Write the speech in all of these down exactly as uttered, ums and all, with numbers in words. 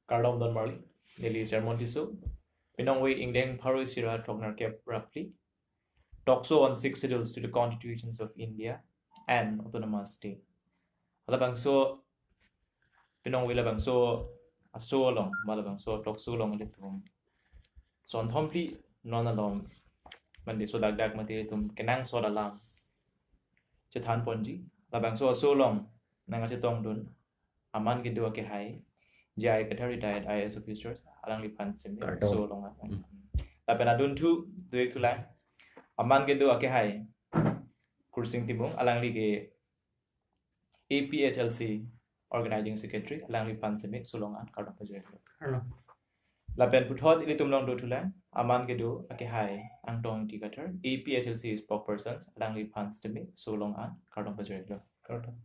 Kardom don marli, neli Sermon Tisso. Pinongve ingdeng pharo isi ra throknerkep ra phli. Talk show on six schedules to the constitutions of India and autonomous state. Halabangso, pinongve labangso aso along, ma labangso talk show along ilitum son thom phli non alom mandi so dakdak mati ilitum kenangsot alam chethan ponji. Labangso aso along nangkachetongdun aman kedo akehai J I Kathar, retired I A S officers, alangliphan sitame Kardom. So along. Hmm. Lapen adunthu do-ik thulang aman kedo akehai Kursing Timung, alangli ke A P H L C organizing secretary, alangliphan sitame so along an kardom pajirlo. Kardom. Lapen puthot ilitum along do thulang aman kedo akehai Angtong Ingti Kathar, A P H L C spokespersons, alangliphan sitame so along an kardom pajirlo. Kardom.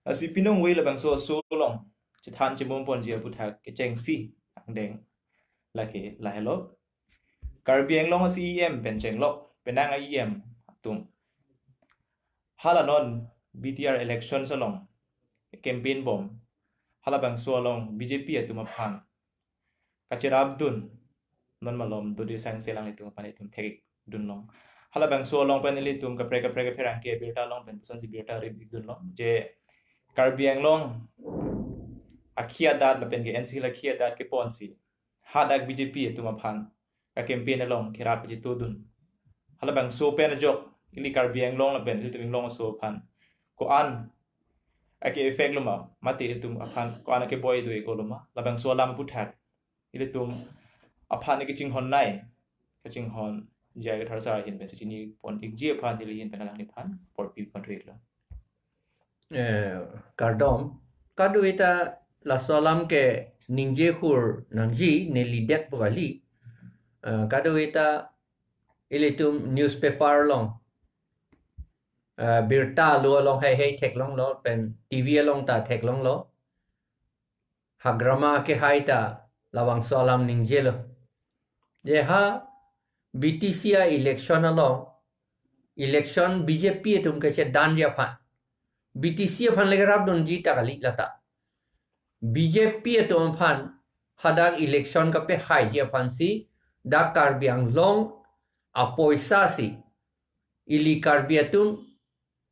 Lasi pinongve labangso aso along chethan chemum ponji aputhak kechengsi angdeng lake lahelo. Karbi Anglong a-C E M pen chenglok penang a-E M atum hala non B T R election along campaign bom, halabangso along B J P atum aphan kacherapdun, non malom dode sangse alanglitum aphan itum thekdunlong. Halabangso along pen ilitum kaprek kaprek kapherangke abirta along pen pusonsi birta rip-ikdunlong je Karbi Anglong akhi adat lapen ke N C Hills akhi adat keponsi hadak B J P atum aphan ka campaign along kerap kachetudun. Halabangso pen ajok ili Karbi Anglong lapen ilitum Anglong aso aphan ko-an ake-effect lo ma, mate ilitum aphan ko-an akeboi do-ik lo ma, labangso alam aputhak ilitum aphan kachinghon nai, kachinghon J I Kathar sir ahin pensi chini pon-ikji aphan ili ahin pen alangliphan porpi pon-iklo. Eh, kardom. Kadokave ta laso alam ke ningje hur nangji, neli det pu kali. Eh, kadokave ta ilitum newspaper along, eh, birta alo along heihei theklonglo, pen T V along ta theklonglo. Hagrama akehai ta labangso alam ningjelo. Je ha B T C a-election along, election B J P atum kachethanji aphan, B T C aphan le kerapdunji ta kali lata. B J P atum aphan hadak election kapehaiji aphansi dak Karbi Anglong apoisa si ili Karbi atum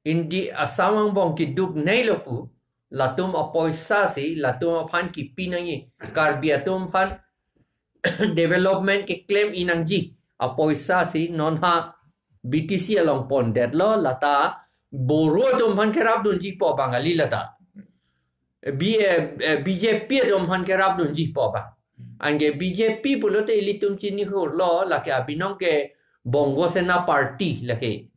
indi Assam angbong keduk neilo pu, latum apoisa si latum aphan kipi nangji, Karbi atum aphan development keklem-ik nangji apoisa si non ha B T C along pondetlo, lata Boro atum aphan kerapdunji pu abang kali lata. B, eh, eh, B J P atum aphan kerapdunji pu abang. Anke B J P pulote ilitum chini hurlo, lake abinong ke Bongo Sena Party lake.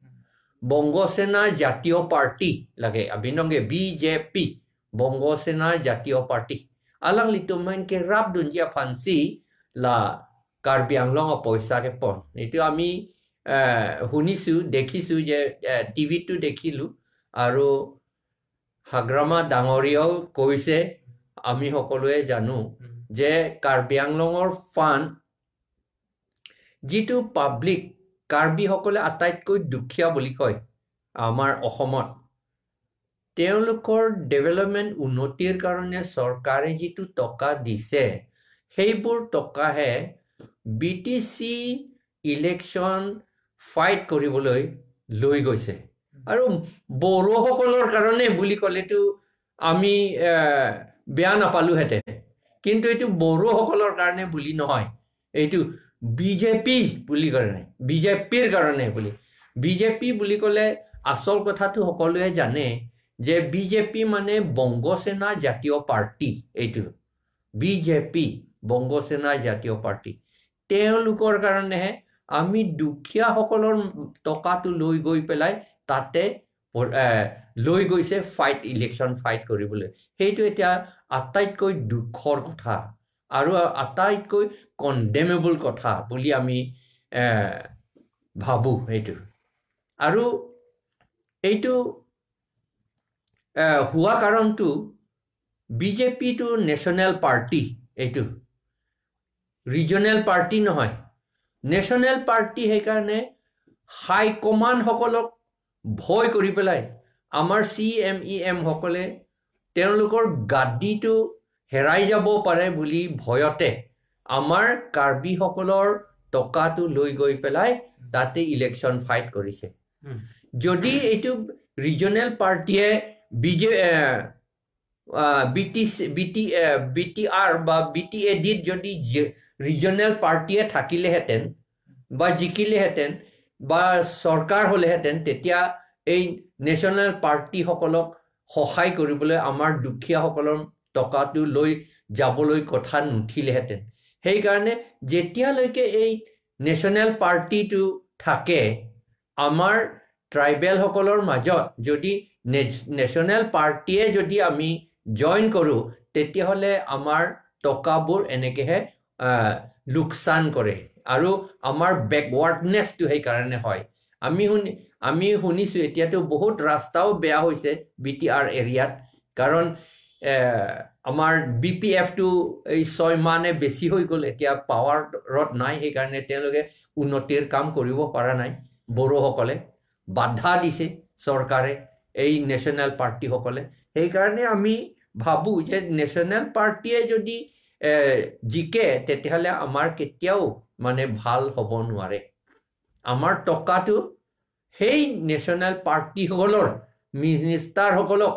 Bongo Sena Jatiya Party lake. Abinong ke B J P, Bongo Sena Jatiya Party. Alanglitum aphan kerapdunji aphansi la Karbi Anglong apoisa kepon. Itu ami, eh, hunisu, dekhisu je, eh, T V to dekhilu. Aru Hagrama Dangoriao koise, ami সকলোৱে জানো, উম। যে কাৰ্বি আংলঙৰ ফাণ্ড যিটো পাব্লিক, কাৰ্বি সকলে আটাইতকৈ দুখীয়া বুলি কয় আমাৰ অসমত। তেওঁলোকৰ ডেভেলপমেণ্ট উন্নতিৰ কাৰণে চৰকাৰে যিটো টকা দিছে, সেইবোৰ টকাহে বি টি চি ইলেকশ্যন ফাইট কৰিবলৈ লৈ গৈছে। আৰু বড়োসকলৰ কাৰণে বুলি ক'লেতো আমি, এ, বেয়া নাপালোহেঁতেন, কিন্তু এইটো বড়োসকলৰ কাৰণে বুলি নহয়, এইটো বি জে পি বুলি কাৰণে, বি জে পিৰ কাৰণে বুলি। বি জে পি বুলি ক'লে আচল কথাটো সকলোৱে জানে যে বি জে পি মানে বংগ সেনা জাতীয় পাৰ্টি। এইটো বি জে পি, বংগ সেনা জাতীয় পাৰ্টি, তেওঁলোকৰ কাৰণেহে আমি দুখীয়াসকলৰ টকাটো লৈ গৈ পেলাই তাতে প-, এ, লৈ গৈছে ফাইট, ইলেকশ্যন ফাইট কৰিবলৈ। সেইটো এতিয়া আটাইতকৈ দুখৰ কথা আৰু আটাইতকৈ কণ্ডেমেবল কথা বুলি আমি, এ, ভাবো এইটো। আৰু এইটো, এ, হোৱা কাৰণটো বি জে পিটো নেশ্যনেল পাৰ্টি, এইটো ৰিজনেল পাৰ্টি নহয়, নেশ্যনেল পাৰ্টি। সেইকাৰণে হাই কমাণ্ডসকলক ভয় কৰি পেলাই আমাৰ চি এম ই এমসকলে তেওঁলোকৰ গাদীটো হেৰাই যাব পাৰে বুলি ভয়তে আমাৰ কাৰ্বিসকলৰ টকাটো লৈ গৈ পেলাই তাতে ইলেকশ্যন ফাইট কৰিছে। উম। যদি এইটো ৰিজনেল পাৰ্টিয়ে বিজে B T C B T B T আৰ বা বি টি এ ডিত যদি ৰিজনেল পাৰ্টিয়ে থাকিলেহেঁতেন বা জিকিলেহেঁতেন বা চৰকাৰ হ'লেহেঁতেন, তেতিয়া এই নেশ্যনেল পাৰ্টিসকলক সহায় কৰিবলৈ আমাৰ দুখীয়াসকলৰ টকাটো লৈ যাবলৈ কথা নুঠিলেহেঁতেন। সেইকাৰণে যেতিয়ালৈকে এই নেশ্যনেল পাৰ্টিটো থাকে, আমাৰ ট্ৰাইবেলসকলৰ মাজত যদি নে- নেশ্যনেল পাৰ্টিয়ে যদি আমি জইন কৰোঁ, তেতিয়াহ'লে আমাৰ টকাবোৰ এনেকেহে আহ, লোকচান কৰে আৰু আমাৰ বেকৱাৰ্ডনেছটো সেইকাৰণে হয়। আমি শুনি আমি শুনিছোঁ, এতিয়াতো বহুত ৰাস্তাও বেয়া হৈছে বি টি আৰ এৰিয়াত, কাৰণ এ, আমাৰ বি পি এফটো এই ছয় মাহে বেছি হৈ গ'ল, এতিয়া পাৱাৰত নাই, সেইকাৰণে তেওঁলোকে উন্নতিৰ কাম কৰিব পৰা নাই। বড়োসকলে বাধা দিছে চৰকাৰে, এই নেশ্যনেল পাৰ্টিসকলে। সেইকাৰণে আমি ভাবোঁ যে নেশ্যনেল পাৰ্টিয়ে যদি এ, জিকে, তেতিয়াহ'লে আমাৰ কেতিয়াও মানে ভাল হ'ব নোৱাৰে। আমাৰ টকাটো সেই নেশ্যনেল পাৰ্টিসকলৰ মিনিষ্টাৰসকলক,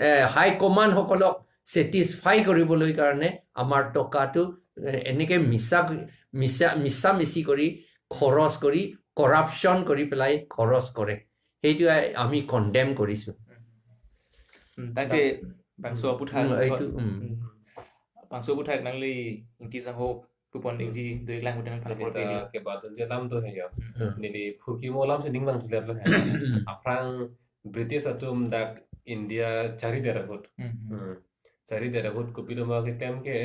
এ, হাই কমাণ্ডসকলক ছেটিছফাই কৰিবলৈ কাৰণে আমাৰ টকাটো এ, এনেকে মিছা মিছা মিছা মিছি কৰি খৰচ কৰি, কৰাপশ্যন কৰি পেলাই খৰচ কৰে। সেইটো আমি কণ্ডেম কৰিছোঁ। Dak ke bangso aphuthak উম, এইটো, উম। bangso aphuthak nangli ingti sangho pupon ingti doi lang udang pala Jadi por ta peglo. Ke batun je lam tu hai ya. Hmm. Neli phurkimo lam si ding bang tuliar lo hai. Aphrang British atum dak India chari der ahut. Hmm. Chari der ahut kopi doma ke tem ke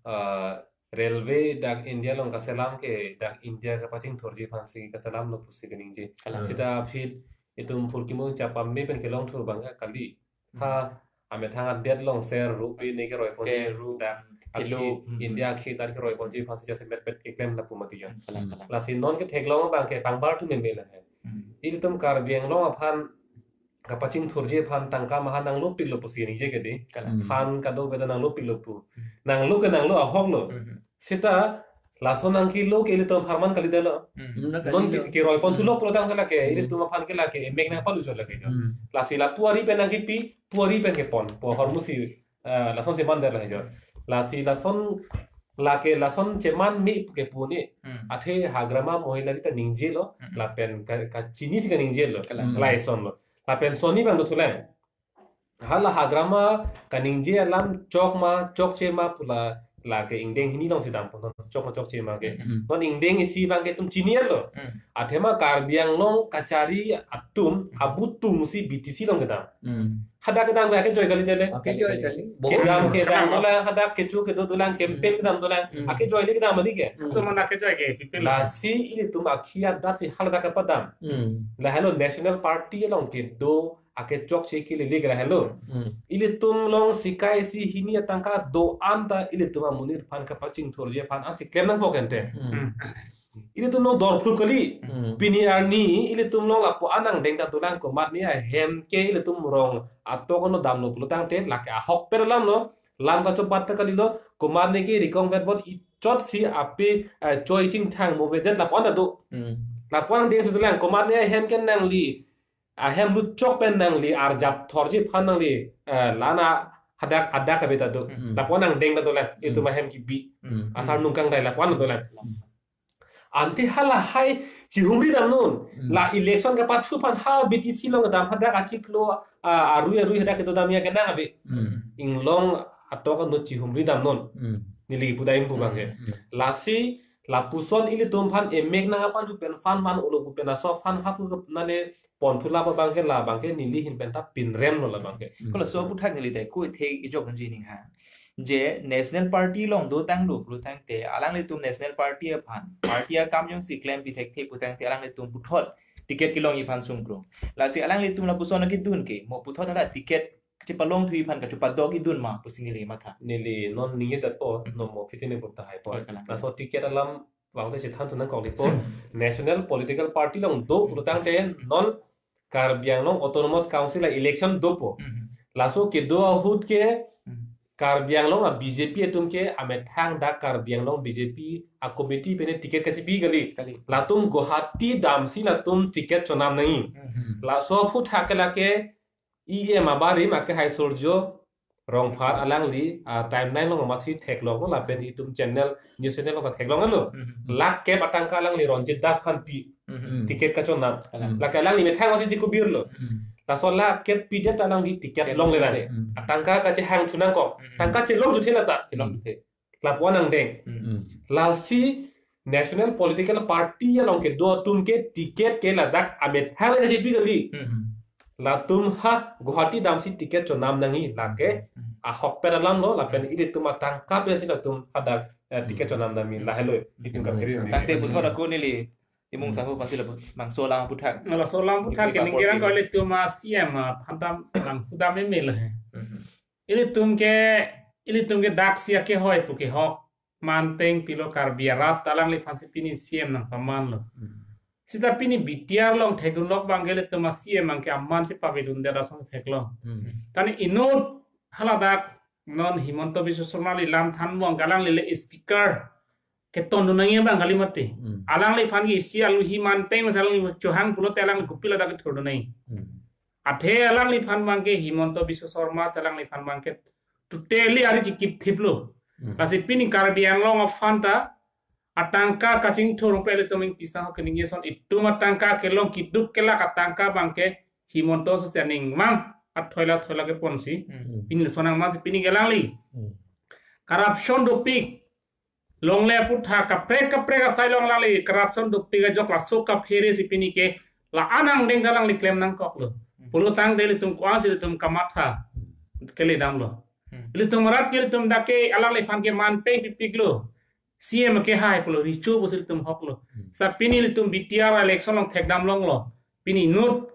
ah, railway dak India along kaselam ke dak India kapachingthurji aphansi kaselam lo pusi kaningje. Kalang. Sita aphi itum phurkimo chapam me pen kelong thur bang kali. Ha, amethang adet along ser rup ne ke roi ponji Ser rup, dak pilo, akhi hmm. India akhi dak ke roi ponji aphansi jasemet pet keklem lapu mati ya. Kalang, kalang. Lasi non ke theklong bang ke pangbar tu meme la hai. Hmm. Ilitum Karbi Anglong aphan kapachingthurji aphan tangka maha nanglopiklo pusi ningje ke di. Kalang. Hmm. Fund kadokave ta nanglopiklo pu. Nanglo ke nanglo ahok lo. Hmm. Sita laso nangkelo ke ilitum apharman kalidetlo. Hmm. Non ke, ke roi pon thulo pulo tangte lake, Hmm. ilitum aphan ke lake, emek nangpalu chot lake jo. Hmm. Lasi la puari pen nangkipi, puari pen kepon, pu ahormu si, eh, lason cheman der la jo. Lasi lason lake lason cheman me ke pu ne, Hmm. athe Hagrama Mohila ta ningjelo, Hmm. lapen ka, kachini si kaningje lo, Kalang. lason lo. Lapen sonni bang do thulang. Hala Hagrama kaningje alam chok ma, chokche ma pu la, lake ingdeng hini along si dam pon, chok ma chokche ma ke. Hmm. Non ingdeng isi bang ke itum chini lo. Hmm. Athema Karbi Anglong kachari atum abutum si B T C along kedam. Hmm. Hadak kedam ke akejoi kalidet le. Akejoi kali. Kedam kedam dolang, hadak kecho kedo dolang, campaign kedam dolang. Hmm. Akejoi le kedam mali ke. Hmm. Tum mana ke jai ke hipil. Lasi ilitum akhi adat si haladak kepadam. Hmm. Lahelo National Party along kedo akechokche kelele ke lahelo. Hmm. Ilitum along sikai isi hini atangka do-an ta ilitum amonit aphan kapachingthurji aphan ansi klem nangpo kente. Hmm. Ilitum along dorphlu kali. Hmm. Pini arni ilitum along lapu-an angdeng ta dolang, komat ne ahem ke ilitum rong atok ano damlo pulo tangte lake ahok per lam lo, lam kachobat ta kalilo, komat ne ke rikong vet bot ichot si ape, eh, choi chingthang mo vedet lapu-an ta do. Hmm. Lapu-an angdeng si dolang, komat ne ahem ke nangli ahem luchok pen nangli arjap thorji aphan nangli, eh, lana hadak adak kabe ta do. Hmm. Lapu-an angdeng ta dolang, Hmm. itum ahem kibi. Hmm. Asar nungkangnei lapu-an dolang. Ante halahai chihumri damnon. Hmm. La election kapathu aphan ha B T C along dam hadak achiklo, ah, arui arui hadak kedo dam ya kenang abi. Hmm. Inglong atok ano chihumri damnon. Hmm. Neli pudai pu bang ke. Hmm. Lasi lapuson ilitum aphan emek nangpalu pen fund man olo pu pen laso fund haphu nane pon thu la bang ke, la bang ke neli ahin pen ta pinrem lo la bang ke. Hmm. Kolo so aphuthak neli dai ko the ijok nji ning ha. Je National Party along dotanglo pulo tangte alanglitum National Party aphan party akam jongsi klem pi thekthe pu tangte alanglitum puthot ticket kelongji aphan sungkrung. Lasi alanglitum lapuson kedun ke mo puthot hala ticket chepalongthuji aphan kachepadokji dun ma pusi neli matha. Neli non ningje ta po, Hmm. non mo phite ne buk ta hai po. Oi, kalang. Laso ticket alam vang te chethan tu nangkokli po. National political party along do pulo tangte non Karbi Anglong Autonomous Council a election dopo. Hmm. Laso kedo ahut ke Hmm. Karbi Anglong a B J P atum ke amethang dak Karbi Anglong B J P a committee pen ticket kachipi kali. Kali. Latum Guwahati damsi latum ticket chonam nangji. Hmm. Laso aphuthak ke lake E M abarim ake hai Surjo Rongphar alangli, ah, timeline along masi theklonglo lapen itum channel, news channel along theklonglo. Hmm. Lakh kep atangka alangli Ranjit Das aphan pi. Hmm. Ticket kachonam. Kalang. Lake alangli methang masi chikubirlo. Hmm. Laso lakh kep pidet alangli ticket Ticket longle lang. longle. Hmm. Atangka kachehang thunang kok. Hmm. Tangka chelong juthe lata. Chelong juthe. Lapu-an angdeng. Hmm. Hmm. Lasi National Political Party along kedo atum ke ticket ke ladak amethang kachipi kali. Hmm. Latum ha Guwahati damsi ticket chonam nangji lake Hmm. ahokpet alamlo lapen Hmm. ilitum atangka pensi latum hadak, eh, ticket Hmm. chonam damji Hmm. lahelo itum Hmm. kapheri. Tangte puthot ako neli imung Hmm. sahu pasi lapu mangso alam aphuthak. Laso alam aphuthak Ibu ke ningkirang Bapak ko ilitum a C M a phantam lang pudam eme lo he. Hmm. Ilitum ke, ilitum ke daksi akehoi pu kehok man peng pilo Karbi arat ta alangliphansi pini C M nangpamanlo. Hmm. Seta pini B T R along thekdunlok abang ke ilitum a C M abang ke amansi pavedundet ason theklong. Hmm. Tani inut haladak non Himanta Biswa Sarma li lam thanbom ke alangli le speaker ketondun nangji abang kali mati. Hmm. Alangliphan ke isi aluhi man peng mas alangli chohang pulote alangli kopilo dak kethurdun nangji. Hmm. Athe alangliphan abang ke Himanta Biswa Sarma si alangliphan abang ke totally ari chikip thiplo. Hmm. Lasi pini Karbi Anglong aphan ta atangka kachingthur pe ilitum ingti saho keningje ason itum atangka kelong keduk kelak atangka abang ke Himanta Sosial Ningmang athoila thoila keponsi. Hmm. Pini sonang mas pini ke alangli. Hmm. Corruption dopik longle aphuthak kaprek kaprek asai along alangli corruption dopik ajok laso kaphere si pini ke la-an angdeng ta alangli klem nangkoklo. Hmm. Pulotangte ilitum ko-ansi ilitum kamatha kele damlo. Hmm. Ilitum arat ke ilitum dak ke alangliphan ke man peng pipiklo. C M ke hai pulo richo pusi ilitum hoklo. Hmm. Sa pini ilitum B T R election along thekdam longlo. Pini inut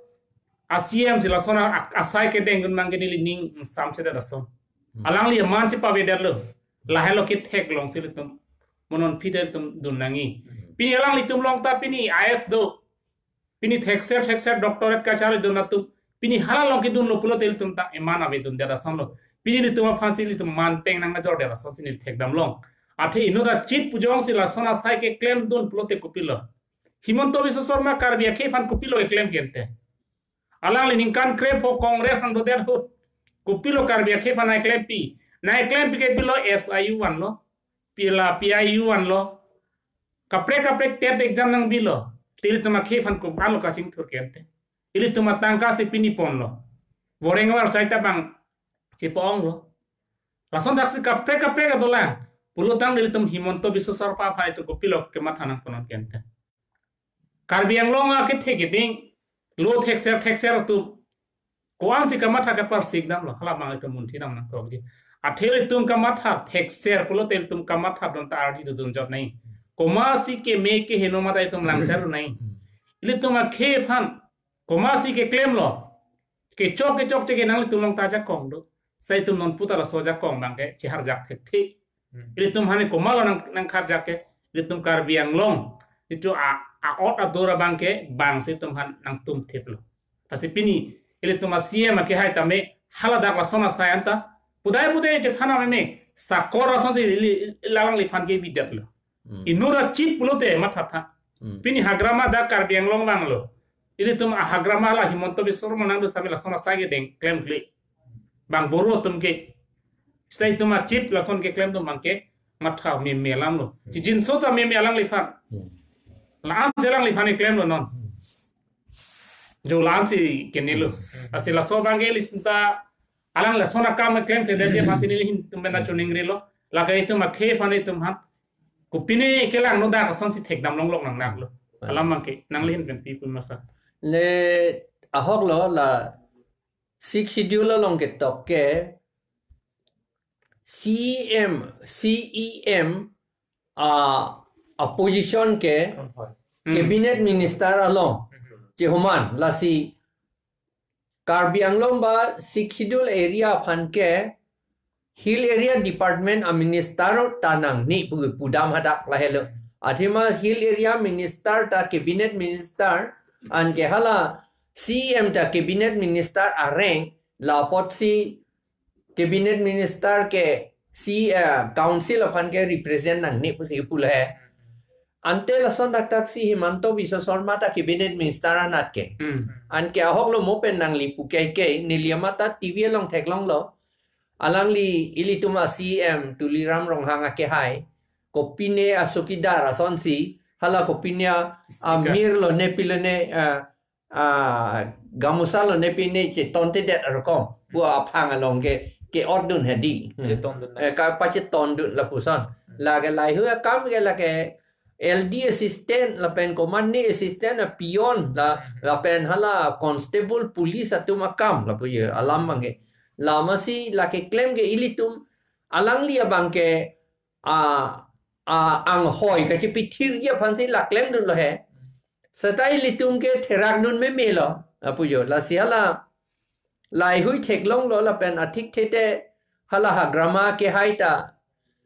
a C M si lason a, asai kedengdun abang ke neli ning samsedet ason. Hmm. Alangli amansi pavedetlo. Lahelo ketheklongsi ilitum monon phide ilitum dun nangji. Hmm. Pini alanglitum along ta pini I A S do. Pini thekser thekser doctorate kacharlidun atum. Pini hala along kedunlo pulote ilitum ta eman avedundet asonlo. Pini ilitum aphansi ilitum man peng nangjordet asonsi neli thekdam long. Athe inut a chief pu jongsi lason asai keklemdun pulote kopilo. Himanta Biswa Sarma Karbi akhei aphan kopilo keklem kente. Alangli ningkan krepho Congress nangdodet ahut kopilo Karbi akhei aphan nangklempi. Nangklempi ke pilo S I U vanlo. Pila P I U vanlo. Kaprek kaprek TET exam nangbilo. Te ilitum akhei aphan ko-anlo kachingthur kente. Ilitum atangka si pini ponlo. Boreng war sai ta abang chipo-onglo. Lason thaksi kaprek kaprek adolang. Pulotangte ilitum Himanta Biswa Sarma aphan itum kopilo kematha nangponnon kente. Karbi Anglong akethe keding lo thekser thekser atum ko-ansi kamatha kaparsik damlo, hala abang itum munthi dam nangkokji. Athe ilitum kamatha thekser pulote ilitum kamathadun ta ardi dodun jot nangji. Komatsi keme keheno mate itum langchar nangji. Ilitum akhei aphan komatsi keklemlo. Kechok kechokche ke nanglitum along ta ajakong do. Sa itum non puta laso ajakong abang ke chiharjak thekthe. Hmm. Ilitum aphan komatlo nang, nangkharjak ke, ilitum Karbi Anglong itum a, a-ot adur abang ke bangsi itum aphan nangtum thiplo. Lasi pini ilitum a C M akehai tame haladak lason asai anta pudai pudai chethan meme sakor asonsi ili, ili alangliphan kevidetlo. Hmm. Inut a chief pulote mathatha. Hmm. Pini hagrama dak Karbi Anglong abanglo. Ilitum a hagrama la Himanta Biswa Sarma nangdo sami lason asai kedeng klemkle. Bang boro atum ke. Seta itum a chief lason keklemdun abang ke matha meme alamlo. Hmm. Chijinso ta meme alangliphan. Hmm. La-an si alangliphan keklemlo non. Hmm. Jo la-ansi kenelo. Hmm. Lasi laso abang ke ilitum ta alang lason akam klemkledet aphansi neli itum pen ta choningrilo. Lake itum akhei aphan itum aphan kopine kelangno dak asonsi thekdam longlok nangnaklo. Hmm. Alam abang ke nangli ahin pen pi pu masa. Le ahoklo la Sixth Schedule along ketok ke C M, C E M a, a position ke Hmm. Cabinet Minister along Hmm. chehoman lasi Karbi Anglong ba Sixth Schedule area aphan ke Hill Area Department a Minister ta nangne pu pudam hadak lahelo. Athema Hill Area Minister ta Cabinet Minister anke hala C M ta Cabinet Minister areng la apotsi cabinet minister ke si, eh, council aphan ke represent nangne pusi pulo he. Ante lason dakdak si Himanta Biswa Sarma ta cabinet minister anat ke. Hmm. Anke ahok lo mo pen nangli pu ke ke neli amat ta T V along theklonglo. Alangli ilitum a C M Tuliram Ronghang akehai. Kopine a chowkidar asonsi, hala kopine a, a Speaker. Mir lo ne pilo ne, ah, ah, gamusa lo ne pine chetontedet arokom. Pu aphang along ke, ke-otdun hedi. Hmm. Chetondun na. Eh, kapachetondun lapuson. Lake laheihui akam ke lake L D assistant lapen commanding assistant a peon la, lapen hala constable police atum akam lapu ye alam abang ke. Lamasi lake klem ke ilitum alangli abang ke a, a, anghoi kachepithirji aphansi la klemdunlo he. Seta ilitum ke therakdun memelo. Apujo, lasi hala laheihui theklonglo lapen athik thete hala Hagrama akehai ta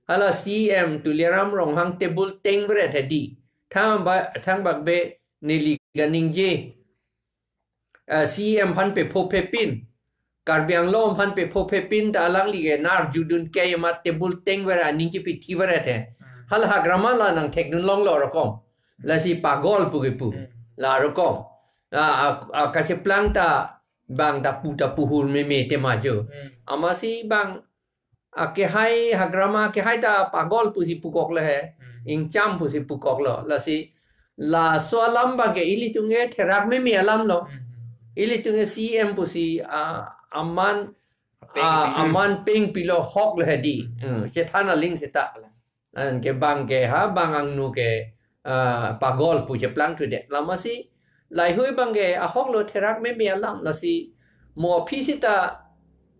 hala C M Tuliram Ronghang table tengveret hedi. Thang ba, thangbak be neli kaningje, eh, C M aphan pepho pepin, Karbi Anglong aphan pepho pepin ta alangli ke nar judun ke amat table tengveret aning chepithiveret he. Hmm. Hala Hagrama la nangthekdunlonglo arokom. Lasi pagol pu kepu. Hmm. La arokom. A, a, a kacheplang ta bang ta pu ta puhur meme tema jo. Hmm. Amatsi bang akehai Hagrama akehai ta pagol pusi pukoklo he. Hmm. Ingcham pusi pukoklo. Lasi laso alam abang ke ilitum ke therak meme alamlo. Hmm. Ilitum ke C M pusi, ah, aman, Peng ah, pi. Aman peng pilo hok lo hedi. Hmm. Hmm, chethan aling seta. Anke bang ke ha bang angno ke, ah, pagol pu cheplang thudet. Lamasi laheihui abang ke ahok lo therak meme alam lasi mo aphi seta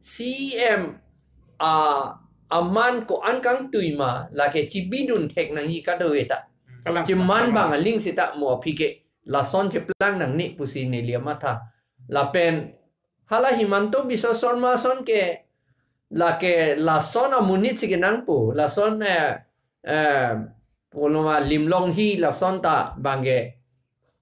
C M, ah, aman ko-an kangtui ma lake chibidun thek nangji kadokave ta. Kalang cheman sa bang aling seta mo aphi ke lason cheplang nangne pusi neli amatha. Lapen hala Himanta Biswa Sarma ason ke lake lason amonit si kenangpo, lason, eh, eh, poloma limlong hi lason ta bang ke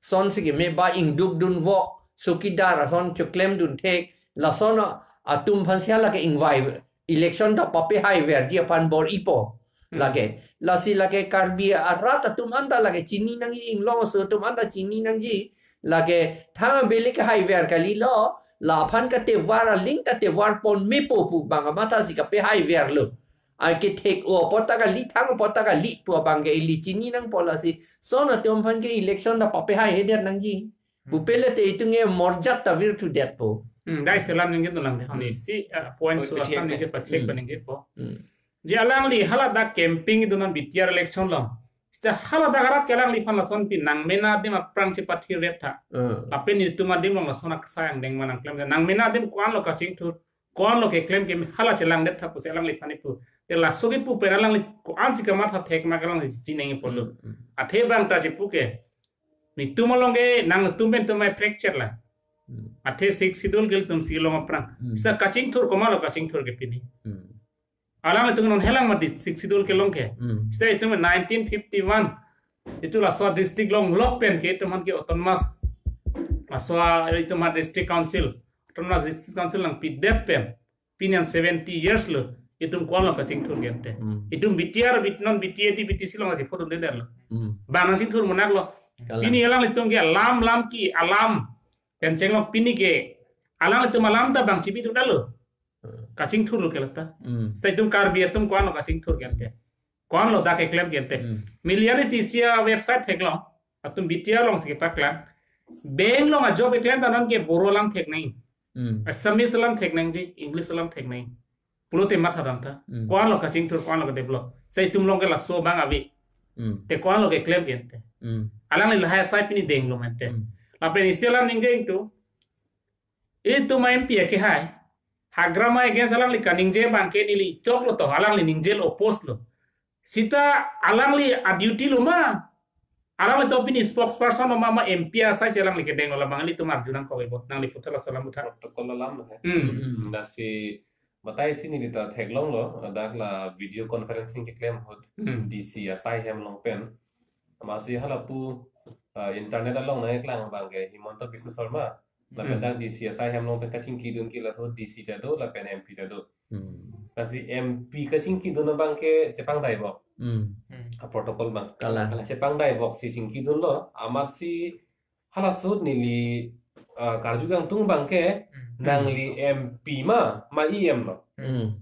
son si keme ba ingdukdunvok, chowkidar ason choklemdun thek, lason atum aphansi hala ke ingvai election ta papehaiverji aphan bor-ipo. Hmm. Lake, lasi lake Karbi arat atum anta lake chini nangji, inglong aso atum anta chini nangji, lake thang abele kehaiver kalilo, laphan katevar aling ta tevar pon mepo pu bang amatha si kapehaiverlo. Ai kethek-o apot ta kali, thang apot ta kali pu abang ke ili chini nangpo lasi son atum aphan ke election ta papehaihedet nangji. Pu pele te itum ke morjat ta virtudetpo. Hmm, dai selam ningje dolang de. Hani si, ah, point so asam ningje pachek pa ningjepo. Hmm. Je alangli hala dak camping itum non B T R election lo. Seta hala dak arat ke alangliphan lason pi nangmena adim aphrang chepathirdet tha. Hmm. Lapen itum adim along lason aksai angdeng ma nangklem. Nangmena adim ko-an lo kachingthur, ko-an lo keklem ke hala chelangdet tha pusi alangliphan ipu. Te laso kepu pen alangli ko-an si kamatha thek ma alangli chiningje pulo. Hmm, hmm. Athe bang ta chipu ke. Netum along ke nangtum pen tum ai fracture la. Hmm. Athe Sixth Schedule ke ilitum si long aphrang. Hmm. Seta kachingthur komatlo kachingthur ke pini. Hmm. Alanglitum non helang mati Sixth Schedule kelong ke. Hmm. Seta itum nineteen fifty-one. Itum laso district longlok pen ke itum aphan ke autonomous. Laso itum aphan district council. Autonomous district council nangpidet pen. Pini an seventy years lo. Itum ko-an lo kachingthur gente. Hmm. Itum B T R, bit-, non B T A di B T C along si photo deder lo. Hmm. Bang nangchingthur munak lo. Kalang. Pini alanglitum ke alam lam ki alam. Pen chenglok pini ke alanglitum alam ta bang chibidun dalo. Hmm. Kachingthur lo kelata. Hmm. Seta itum Karbi atum ko-an lo kachingthur gente. Ko-an lo dak keklem gente. Hmm. Miliani sisia website theklong. Atum B T R along si kepaklang. Bank along ajob keklem ta non ke Boro alam thek nang. Hmm. Assamese alam thek nangji, English alam thek nang. Pulote matha dam tha. Hmm. Ko-an lo kachingthur, ko-an lo kadevelop. Seta itum along ke laso bang ave. Hmm. Te ko-an lo keklem gente. Hmm. Alangli lahai asai pini denglo mente. Hmm. Lapen isi alam ningje ingtu. Itum a M P akehai. Hagrama against alangli kaningje abang ke neli choklo to, alangli ningjelo, oppose lo. Seta alangli a duty lo ma. Alanglitum pini spokesperson lo ma, ma M P asai si alangli kedenglo, labang ilitum arju nangkok ibo, nangli puthot laso alam puthot. Protocol alam lo he. Hmm. Hmm, lasi batai si neli ta theklonglo, dak la video conferencing keklem ahut Hmm. D C asai hem along pen. Amatsi hala pu, ah, internet along nangkeklang abang ke Himanta Biswa Sarma. Lapen Hmm. dak D C asai hem along pen kachingkidun ke laso D C ta do, lapen M P ta do. Hmm. Lasi M P kachingkidun abang ke chepangdai bok. Hmm. Hmm. A protocol abang. Kalang. Chepangdai bok si chingkidunlo, amatsi halaso ahut neli, ah, karju kangtung abang ke, hmm, nangli M P ma, ma E M lo. Hmm.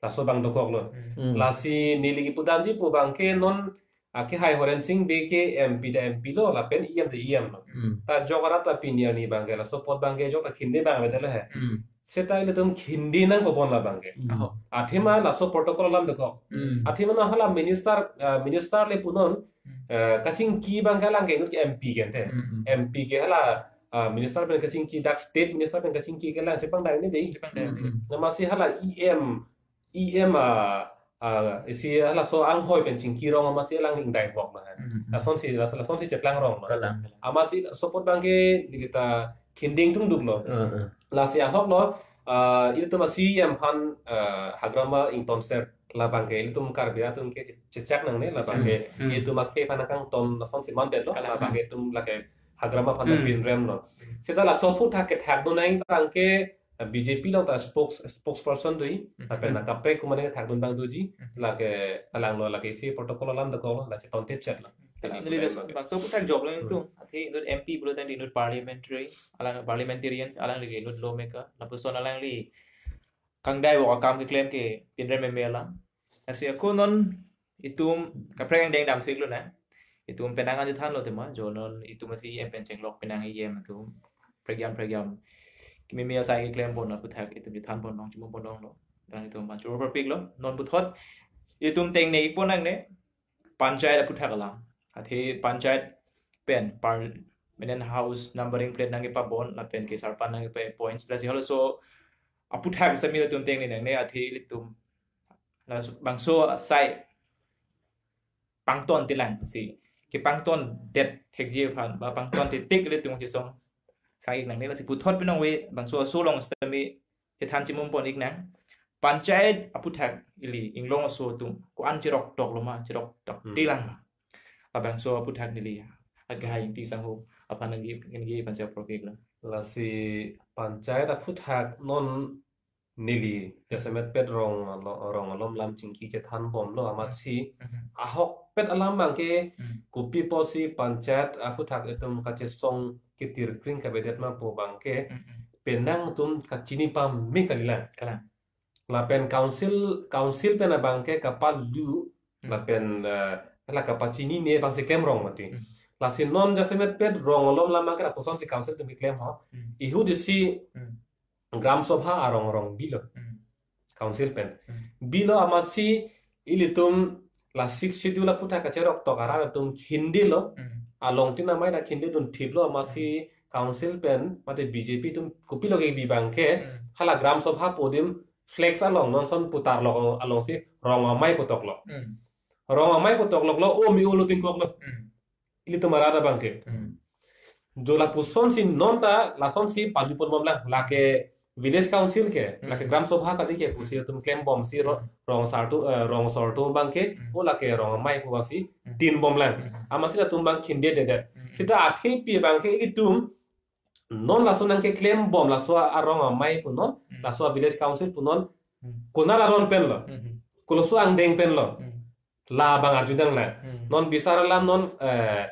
Laso abang dokoklo. Hmm. Hmm. Lasi neli kipudamji pu abang ke non, ah, ke Horensing Bey ke M P ta M P lo, lapen E M ta E M lo. Hmm. Ta jok arat ta pini arni abang ke, laso apot abang ke jok ta khinde abang avedet lo he. Hmm. Seta ilitum khinde nangkokpon la abang ke. Hmm. Aho. Athema laso protocol alam dokok. Hmm. Athema na hala minister, ah, minister le punon, hmm, eh, kachingki abang ke alang ke inut ke M P ke ante. Hmm, hmm. M P ke hala, ah, minister pen kachingki, dak state minister pen kachingki ke alang chepangdai ni dei. Chepangdai. Hmm, hmm. Amatsi hala E M, E M, ah, ah, isi halaso anghoi pen chingki rong amatsi alang ingdai bok lo he. Hmm, hmm. Lasonsi, las-, lasonsi cheplang ronglo. Kalang. Amatsi laso apot abang ke neli ta khinde ingtungduklo. Hmm, hmm. Lasi ahoklo, ah, ilitum a C E M aphan, ah, hagrama ingtonser, la abang ke ilitum Karbi atum ke chechak nangne, la abang ke, hmm, hmm, ilitum akhei aphan akangton lasonsi mandetlo, kalang, la abang ke itum lake hagrama aphan, hmm, pinremlo. Seta laso aphuthak kethakdun nangji abang ke, ah, B J P along ta spokes-, spokesperson do, hmm, lapen, hmm, kaprek komat nangkethakdun abang doji, hmm, lake alanglo, lake isi protocol alam dokoklo, la cheton techet lo. Kalang. Neli das bangso aphuthak joklo, hmm, itum. Athe inut M P pulo tangte inut parliamentary, alang parliamentarians, alangli inut lawmaker, lapuson alangli kangdai bok akam keklem ke pinrem meme alam. Lasi ako non itum kaprek angdeng damthiklo na. Itum penang an chethanlo tema, jo non itum a C E M pen chenglok penang E M atum. Prekjam prekjam. Kimeme asai keklempon aphuthak itum chethanpon long, chimupon longlo. Dan itum aphan choro parpiklo. Non puthot itum tengne-ikpon nangne. Panchayat aphuthak alam. Athe panchayat pen permanent house numbering plate nangkepabon, lapen ke sarpan nangkepa-appoint. Lasi halaso aphuthak sami ilitum tengne nangne, athe ilitum labangso asai pangton tilang si, kepangton det thekji aphan, ba pangton titik ilitum kesong sang-ik nangne. Lasi puthot pinong ave bangso aso along sitame chethan chimupon-ik nang. Panchayat aphuthak ili inglong aso atum ko-an cheroktok lo ma, cheroktok, hmm, tilang ma. Labangso aphuthak neli akehai Ingti Sangho aphan nangji, nangji aphan si apor-iklo. Lasi panchayat aphuthak non neli jasemet pet rong alo-, rong alom lam chingki chethanbomlo, amatsi, mhm, ahokpet alam abang ke, mhm, kopi apotsi panchayat aphuthak itum kachesong ketirkring kavedet ma pu abang ke, mhm, penang atum kachini pame kalilang. Kalang. Lapen council, council pen abang ke kapalu, hmm, lapen, eh, la kapachinine abang si klemrong mati. Hmm. Lasi non jasemet pet rong alom lam abang ke lapusonsi council atum keklem ho. Hmm. Ihut isi, hmm, Gram Sabha arong arong bilo. Hmm. Council pen. Hmm. Bilo amatsi ilitum la Sixth Schedule aphuthak kacheroktok arat atum khindelo. Hmm. Alongtin amei ta khindedun thiplo, amatsi, hmm, council pen mate B J P atum kopilo kebi abang ke, hmm, hala Gram Sabha podium flex along non son putar lo alongsi rong amei putoklo. Hmm. Rong amei putokloklo, o mi-o lo tingkoklo. Hmm. Ilitum arat abang ke. Hmm. Jo lapusonsi non ta lasonsi paluponbomlang, lake village council ke, hmm, lake Gram Sabha kali ke, hmm, pusi atum klembomsi ro-, hmm, rong asar atum, eh, rong asor atum abang ke, hmm, o lake rong amei pusi, hmm, dinbomlang. Hmm. Amatsi latum abang khinde dedet. Hmm. Seta athepi abang ke ilitum non laso nangkeklembom, laso arong amei punon, hmm, laso village council punon, hmm, konat aron penlo, hmm, koloso angdeng penlo. Hmm. Labang arjudang na. Hmm. Non bisar alam non, eh,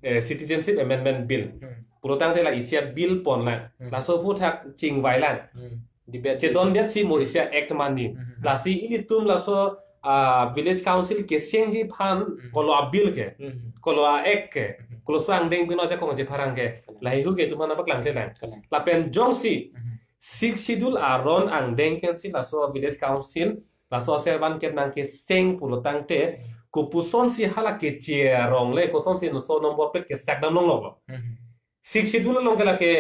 eh, Citizenship Amendment Bill. Hmm. Pulotangte la isi a-bill ponlang. Hmm. Laso aphuthak chingvailang. Hmm. Debate. Chedondetsi mo isi a-act mani. Hmm. Lasi ilitum laso, ah, village council kesengji aphan, hmm, kolo a-bill ke, hmm, kolo a-act ke, hmm, koloso angdeng pino ajakong aje pharang ke, hmm, laheihui ke itum aphan nangpaklangklelang. Hmm. Lapen jongsi, hmm, Sixth Schedule aron angdeng pensi laso village council, laso aservan kep nangkeseng pulotangte, kopusonsi hala keche arong le, kosonsi laso number plate kesakdam longloklo. Mhm. Sixth Schedule along ke lake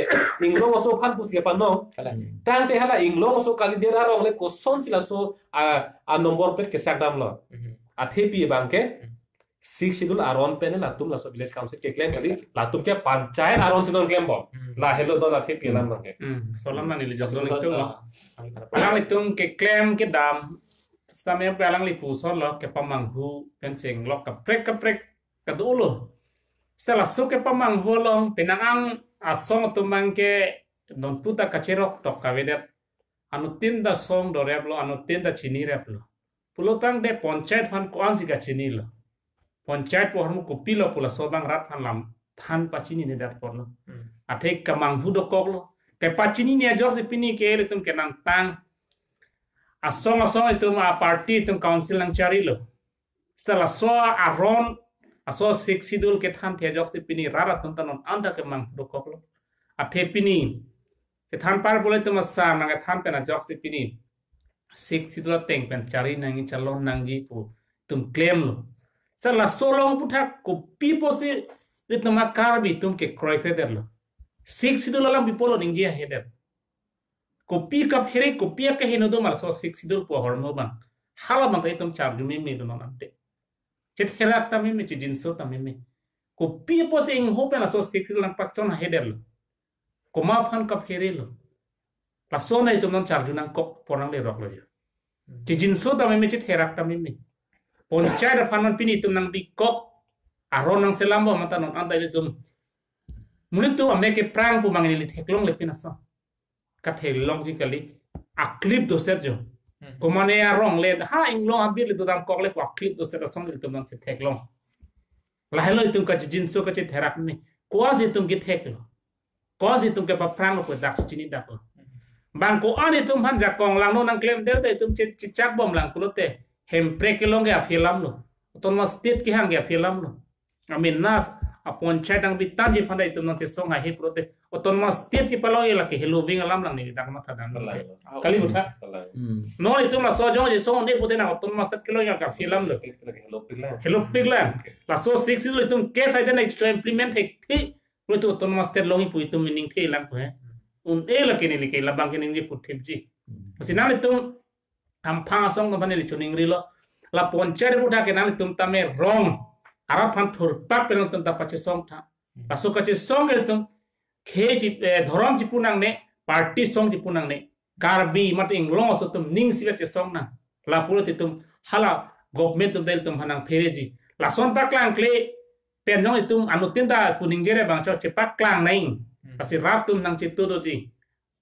inglong aso aphan pusi kepanon. Kalang. Tangte hala inglong aso kalidet arong le kosonsi laso a, a number plate kesakdamlo. Mhm. Athepi abang ke, mhm, Sixth Schedule aron pen latum laso village council keklem kali, latum ke panchayat aronsi non klembom. Hmm. Lahelo don athepi alam abang ke. Hmm. Laso alam neli jok, laso don alam, itu, ah, alanglitum keklem kedam, sitame pe alangli pusonlo, kepamanghu pen chenglok kaprek kaprek kadolo. Seta laso kepamanghu along penang an asong atum abang ke nonputa kacheroktok kavedet. Anuttin ta song doreplo, anuttin ta chinireplo. Pulotangte panchayat aphan ko-ansi kachinilo. Panchayat pu ahormu kopilo pu laso abang rat aphan lam than pachininedet apotlo. Hmm. Athe kemanghu dokoklo. Kepachinine ajoksi pini ke ilitum kenangtang asong asong itum a-party itum council nangcharilo. Seta laso aron, laso Sixth Schedule kethanthe ajoksi pini rat atum ta non anta kemanghu dokoklo. Athe pini kethan par pule itum asar nangkethan pen ajoksi pini Sixth Schedule ateng pen chari nangji, chalon nangji pu itum klemlo. Seta laso along aphuthak kopi apotsi itum a-Karbi itum kekroikredetlo? Sixth Schedule alam pi apotlo ningje ahedet? Kopi kaphere, kopi akeheno do ma laso Sixth Schedule pu ahormu abang? Hala abang ta itum charju meme do non ante. Chetherak ta meme, chejinso ta meme. Kopi apotsi ingho pen laso Sixth Schedule nangpachon ahedetlo? Komat aphan kapherelo? Laso na itum non charju nangkok porang leroklo jo. Chejinso ta meme, chetherak ta meme. Panchayat aphan non pini itum nangbikok, aron nangselambom anta non anta ilitum monit atum amek keprang pu mang neli theklongle pini asam. Katheklongji kali. Aklip doset jo. Hmm. Komane arong le, ha inglong abit le dodamkokle pu aklip doset asong ilitum nangchetheklong. Lahelo itum kachejinso kachetherak meme. Ko-ansi itum ketheklo? Ko-ansi itum kepapranglo pu dak chinidaklo? Bang ko-an itum aphan jakong langno nangklemdet te itum che-, chechakbomlang pulote Hemprek kelong ke a-film lo. Autonomous State kehang ke a-film lo. Amen, nas a-panchayat nangbitanji aphan ta itum nangchesong haihe pulote Autonomous State kepalong-e lake heloving alam lang neli dak mathadam. Talai. Kali butha. Talai. Hmm. Non itum laso ajong chesong un-e pute nang Autonomous State kelong ke a-film lo. State lake helopiklang. Helopiklang. Okay. Laso Sixth Schedule itum ke saiden itum implement thekthe pulote Autonomous State longji pu itum ningthelang pu he. Un-e lake neli ke labang ke ningje puthipji. Hmm. Masi nanglitum amphang asong atum aphan neli choningrilo. La panchayat aphuthak ke nanglitum tame rong. Arat aphan thurpak pen nangtum ta pachesong tha. Laso kachesong ke itum khei chi, eh, dhorom chipu nangne, party song chipu nangne. Karbi mate inglong aso atum ningsi kachesong nang. Lapulo te itum hala government atum ta ilitum aphan nangphereji. Lason paklangkle pen jong itum anuttin ta pu ningjere bang cho chepaklang nang. Hmm. Lasi rat atum nangchetu doji.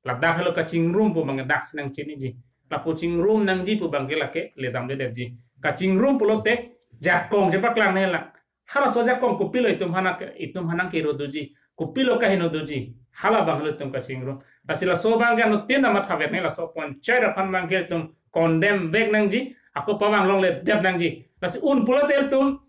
Ladak helo kachingrum pu bang daksi nangchiniji. Lapu chingrum nangji pu bang ke lake ledamledetji. Kachingrum pulote jakong chepaklang nanglang. Halaso jakong kopilo itum aphan nang, itum aphan nangkero doji. Kopilo kaheno doji. Hala abang helo itum kachingrum. Lasi laso abang ke anuttin ta mathaver nang, laso panchayat aphan abang ke itum condemn vek nangji. Ako pabang longledet nangji. Lasi un pulote itum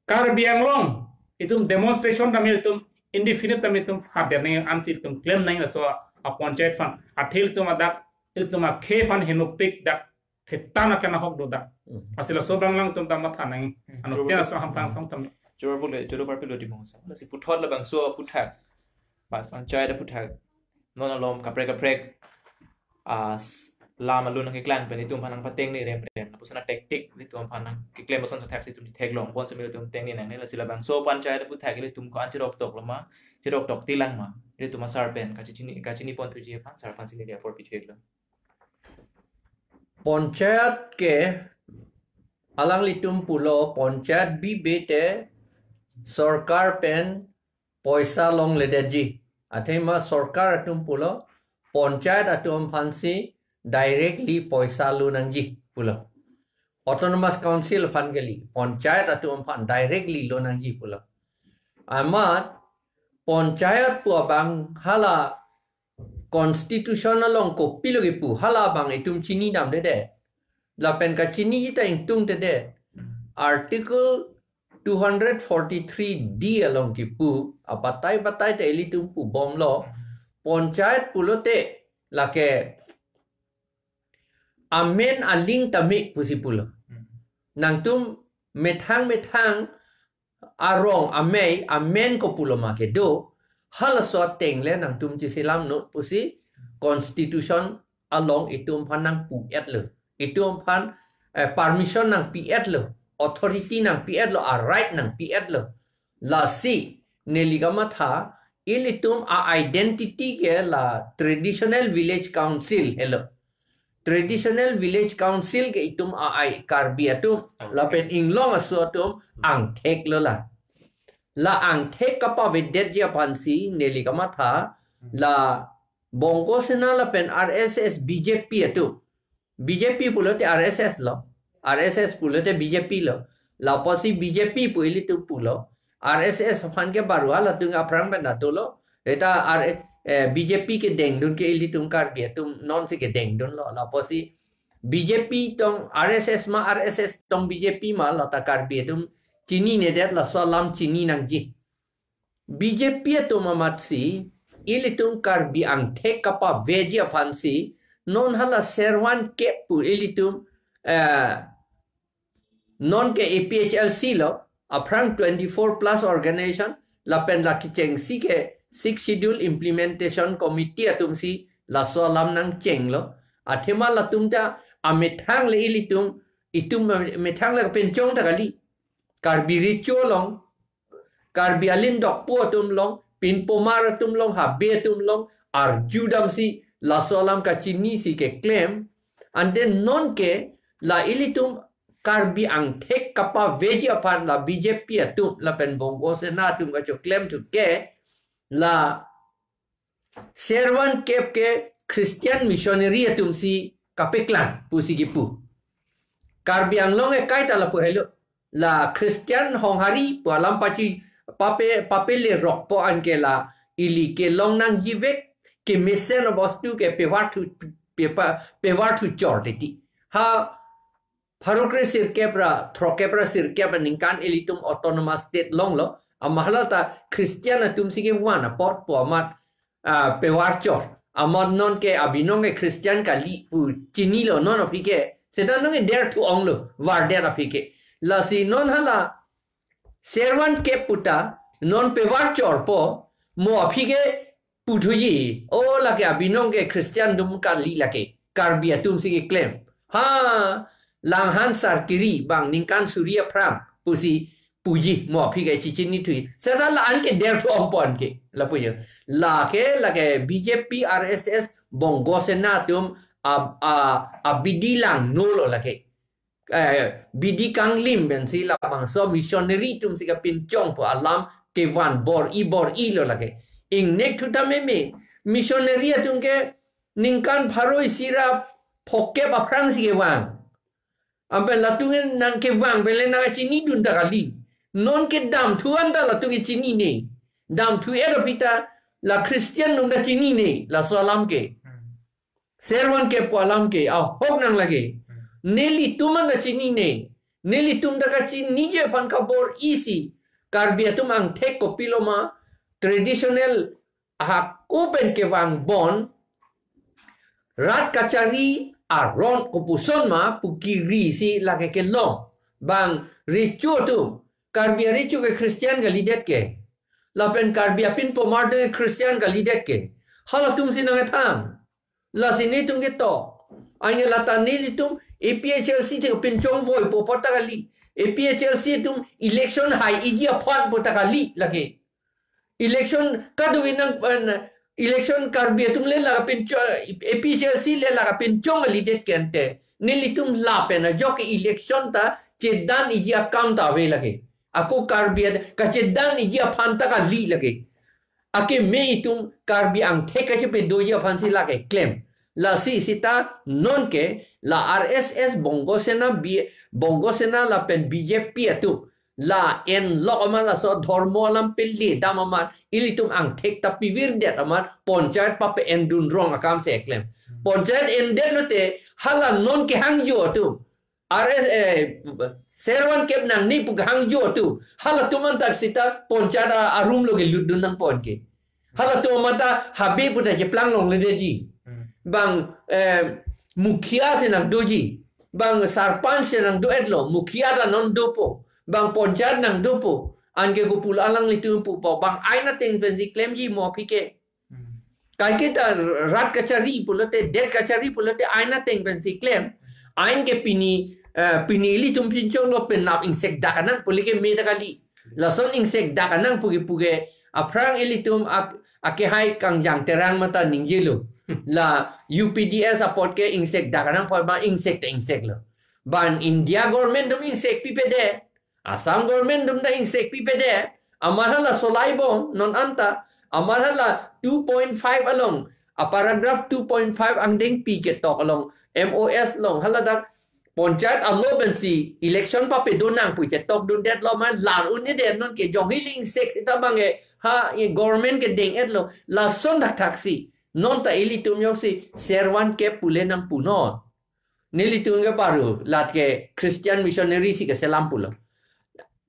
Karbi Anglong itum demonstration tame itum indefinite tame itum father nang ansi itum klem nang laso a-panchayat aphan. Athe itum adak itum akhei aphan henopik dak, hetan akan ahok do dak. Hmm. Lasi laso abang lang itum ta matha nang. Hmm. Anuttin laso amphang asong tame. Jor bole, jor bar pilo di mongsa. Lasi puthot labangso aphuthak. Pan-, panchayat aphuthak. Non alom kaprek kaprek, ah, s-, lam alun nangkeklang pen itum aphan nangpatengne remrem. Lapuson a-tactic itum aphan nangkeklem ason sa thaksi itum theklong. Bonseta itum tengne nangne, lasi labangso panchayat aphuthak ilitum ko-an chiroktok lo ma, chiroktok tilang ma. Ilitum asar pen kachini, kachini pon thuji aphan, sar aphan si neli apor pithulo. Panchayat ke alanglitum pulo, panchayat bibe te sorkar pen poisa longledetji. Athema sorkar atum pulo, panchayat atum aphansi directly poisa lonangji pulo. Autonomous Council aphan kali, panchayat atum aphan directly lonangji pulo. Amat panchayat pu abang hala constitution along kopilo kepu, hala abang itum chinidamdedet. Lapen kachiniji ta ingtungdedet. Article two hundred forty-three D along kepu, abatai batai ta ilitum pubomlo, panchayat pulote lake amen aling tame pusi pulo. Nangtum methang methang arong amei amen kopulo ma kedo, halaso ateng le nangtum cheselam non pusi constitution along itum aphan nangpu-etlo. Itum aphan, eh, permission nangpi-etlo, authority nangpi-etlo, a-right nangpi-etlo. Lasi neli kamatha, ilitum a-identity ke la traditional village council helo. Traditional village council ke itum a-ai Karbi atum, okay, lapen inglong aso atum angthek lo la. La angthek kapavedetji aphansi neli kamatha, la Bongo Sena lapen R S S B J P atum. B J P pulote R S S lo. R S S pulote B J P lo. Lapusi B J P pu ilitum pulo. R S S aphan ke baru halatum aphrang pen datulo. Eta R, eh, B J P kedengdun ke ilitum Karbi atum nonsi kedengdunlo. Lapusi B J P tong R S S ma, R S S tong B J P ma, lata Karbi atum chininedet, laso alam chini nangji. B J P atum amatsi, ilitum Karbi angthek kapaveji aphansi, non hala Servan Kep pu ilitum, eh, non ke A P H L C lo, aphrang twenty-four plus organization, lapen la kechengsi ke Sixth Schedule Implementation Committee atumsi laso alam nangchenglo. Athema latum ta amethang le ilitum, itum methang le pinchong ta kali. Karbi Recho along, Karbi Anglong dokpo atum along, pinpomar atum along, habe atum along, arjudamsi laso alam kachinisi keklem. Ante non ke la ilitum Karbi angthek kapaveji aphan la B J P atum lapen Bongo Sena atum kachoklemthu ke la Servan Kep ke Christian missionary atumsi kapeklang pusi kipu. Karbi Anglong ke kaita lapu helo. La Christian honghari pu alam pachi pape, papelerokpo, anke la ili kelong nangjivek, kemesen abostu ke pevarthu, pepa, pevarthu chor titi. Ha pharo kre sirkep ra, throkkep ra sirkep aningkan ilitum autonomous state longlo. Amat hala ta Christian atumsi kevan apot pu amat, ah, pevar chor. Amat non ke abinong ke Christian kali pu chinilo non aphi ke. Seta non ke derthu onglo, vardet aphi ke. Lasi non hala Servan Kep puta, non pevar chorpo, mo aphi ke puthuji, o lake abinong ke Christian atum kali lake, Karbi atumsi keklem. Ha, Langhan Sarkiri bang ningkan suri aphrang pusi puji, mo aphi ke chichinithui. Seta la-an ke derthu ongpo anke, lapu jo. Lake, lake B J P, R S S, Bongo Sena atum ab-, a, abidi langnolo lake. Eh, bidi kanglim pensi labangso missionary atumsi kapinchong pu alam kevan bor-i bor-ilo lake. Ingnek thu ta meme, missionary atum ke ningkan pharo isi ra phokep aphrangsi kevang. Anpen latum ke nangkevang pen le nangkachinidun ta kali. Non ke damthu anta latum ke chinine. Damthu-et aphi ta la Christian atum ta chinine, laso alam ke. Hmm. Servan Kep pu alam ke ahok nang lake. Hmm. Nelitum anta chinine. Nelitum ta kachiniji aphan kabor-isi. Karbi atum angthek kopiloma traditional hako pen kevangbom, rat kachari aron kopuson ma pu kirisi lake kelong. Bang Recho atum, Karbi Recho ke Christian kalidet ke. Lapen Karbi apinpomar atum Christian kalidet ke. Halatumsi nangkethang. Lasi netum ketok. Anke lata nelitum A P H L C te pinchong voipo pu ta kali. A P H L C atum election haiji aphan pu ta kali lake. Election kadokave nang, eh, election Karbi atum le la kapinchong, A P H L C le la kapinchong kalidet ke ante. Nelitum lapen ajok ke election ta chedanji akam ta ave lake. Ako Karbi at-, kachedanji aphan ta kali lake. Akeme itum Karbi angthek kachepedoji aphansi lake klem. Lasi seta non ke la R S S Bongo Sena B-, Bongo Sena lapen B J P atum la-en lok amat, laso dhormo alam peledam amat, ilitum angthek ta pivirdet amat, ponchayat pape-endun rong akam si keklem. Ponchayat endet lote, hala non kehangjo atum, R S, eh, Servan Kep nangne pu kehangjo atum, halatum anta seta ponchayat a-, arum lo kelutdun nangpo anke. Halatum anta habe pu ta cheplang longledetji. Hmm. Bang, eh, mukhiya si nangdoji. Bang sarpanch si nangdo-etlo, mukhiya ta non dopo. Bang ponchayat nangdopo. Anke kopulo alanglitum pupo. Bang ain ateng pensi klemji mo aphi ke. Hmm. Kaike ta rat kachari pulote, det kachari pulote ain ateng pensi klem. Ain ke pini, eh, pini ilitum pinchonglo, penap ingsekdak nang pu le keme ta kali. Lason ingsekdak nang pu ke, pu ke aphrang ilitum ak-, akehai Kangjang Terang mata ningjelo. Hmm. La U P D S apot ke ingsekdak nang pu ma, ingsek ta ingseklo. Bang India government atum ingsekpipedet. Assam government atum ta ingsekpipedet. Amat hala solaibom non anta. Amat hala two point five along A paragraph two point five angdengpi ketok along, M O S along, haladak ponchayat alo pensi election papedo nang pu chetokdundetlo ma, lar un-edet non ke jonghiling sek sita bang e, ha e government kedeng-etlo, lason thakthak si. Non ta ilitum jongsi servan kep pule nangpunon. Nelitum ke paru, lat ke Christian missionary si keselam pulo.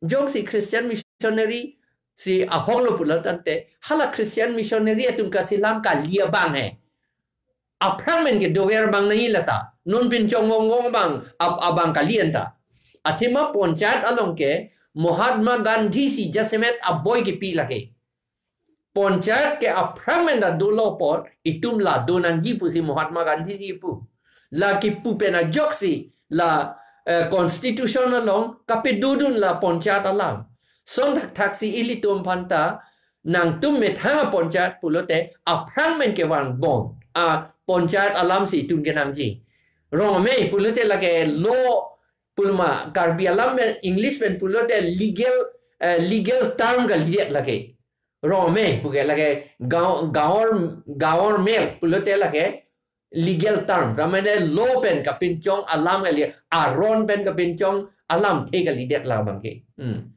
Jongsi Christian missionary si ahok lo pulo tangte, hala Christian missionary atum kaselam kali abang he. Aphrang men kedover abang nangji lata. Non pinchong wong wong abang, ab-, abang kali anta. Athema ponchayat along ke Mahatma Gandhi si jasemet aboi kepi lake. Ponchayat ke aphrang men ta dolo apot, itum la do nangji pusi Mahatma Gandhi si pu. La kipu pen ajoksi, la, eh, constitution along kapedodun la ponchayat alam. Son thakthak si ilitum aphanta, nangtum methang aponchayat pulote, aphrang men kevangbom aponchayat alam si itum kenangji. Rong amei pulote lake law pulma, Karbi alam pen, English pen pulote legal, eh, legal term kalidet lake. Rong amei puke lake gaon, gaon, gaon mel pulote lake legal term. Tamane law pen kapinchong alam kali, aron pen kapinchong alamthe kalidet la abang ke. Hmm.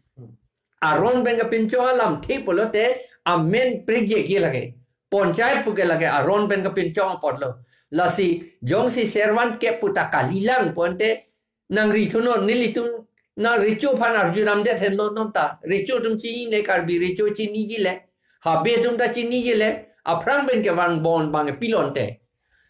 Aron pen kapinchong alamthe pulote amen prekjek ke lake. Ponchayat puke lake aron pen kapinchong apotlo. Lasi jongsi servan kep pu ta kalilang pu ante nangri thunon, nelitum nang recho aphan arjudamdet henlo non ta. Recho atum chinine, Karbi recho chiniji le. Habe atum ta chiniji le. Aphrang pen kevangbom abang pilon te.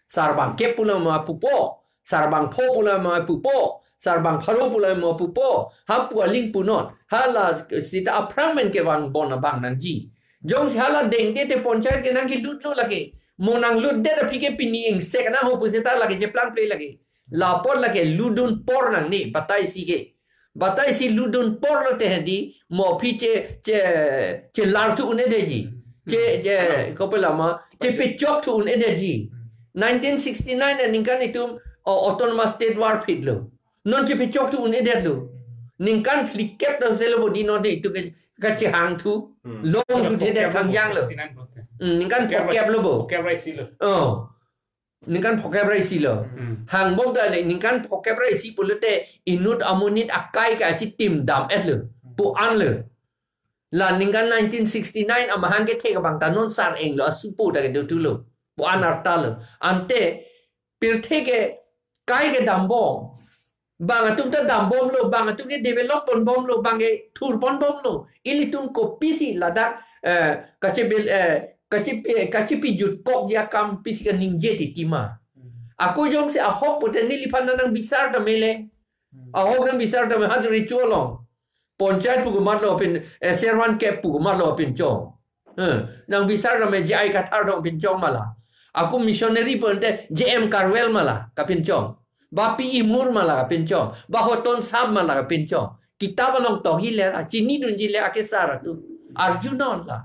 Sarbang kep pulo ma pupo. Sarbang pho pulo ma pupo. Sarbang pharo pulo ma pupo. Ha pu aling punon. Hala sita aphrang men kevangbom abang nangji. Jongsi hala dengde te ponchayat ke nangkelutlo lake. Mo nanglutdet aphi ke pini ingsek nangho pu seta lake cheplang ple lake. La apot lake lutdun por nangne batai si ke. Batai si lutdun porlo te hedi mo aphi che, che, chelar thu un-edetji. Che, che, kopela ma, chepechok thu un-edetji. Nineteen sixty-nine aningkan itum, o, Autonomous State varphitlo. Non chepechok thu un-edetlo. Ningkan phlikep ta selo bo di non de itum ke kachehang thu. Hmm. Long thu de de khangjanglo. Hmm, ningkan phokep lo bo. Phokep ra isi lo. Oh. Ningkan phokep ra isi lo. Hmm. Hangbom ta le, ningkan phokep ra isi pulote inut amonit akai ke achitim dam-etlo. Pu-anlo. La ningkan nineteen sixty-nine amahang kethe ke abang ta non sar-englo, asupo ta kedo thulo. Pu-an arta lo. Ante pirthe ke kai kedambom. Bang atum ta dambomlo, bang atum ke develop ponbomlo, bang ke thur ponbomlo. Ilitum kopisi ladak, eh, kachebil, eh, kachepi, kachepi jutkokji akam pisi kaningje titi ma. Hmm. Ako jongsi ahok pute neliphan nangbisar ta mele. Hmm. Ahok nangbisar ta me hat recho along. Ponchayat pu komatlo pin, eh, servan kep pu komatlo pinchong. Eh, nangbisar ta me J I Kathar dong pinchong ma la. Ako missionary pu ante J M Karwel ma la kapinchong. Ba P E Moore ma la kapinchong. Ba Horton Saab ma la kapinchong. Kitab along tokji le, a, chinidunji le akesar atum. Arjunon la.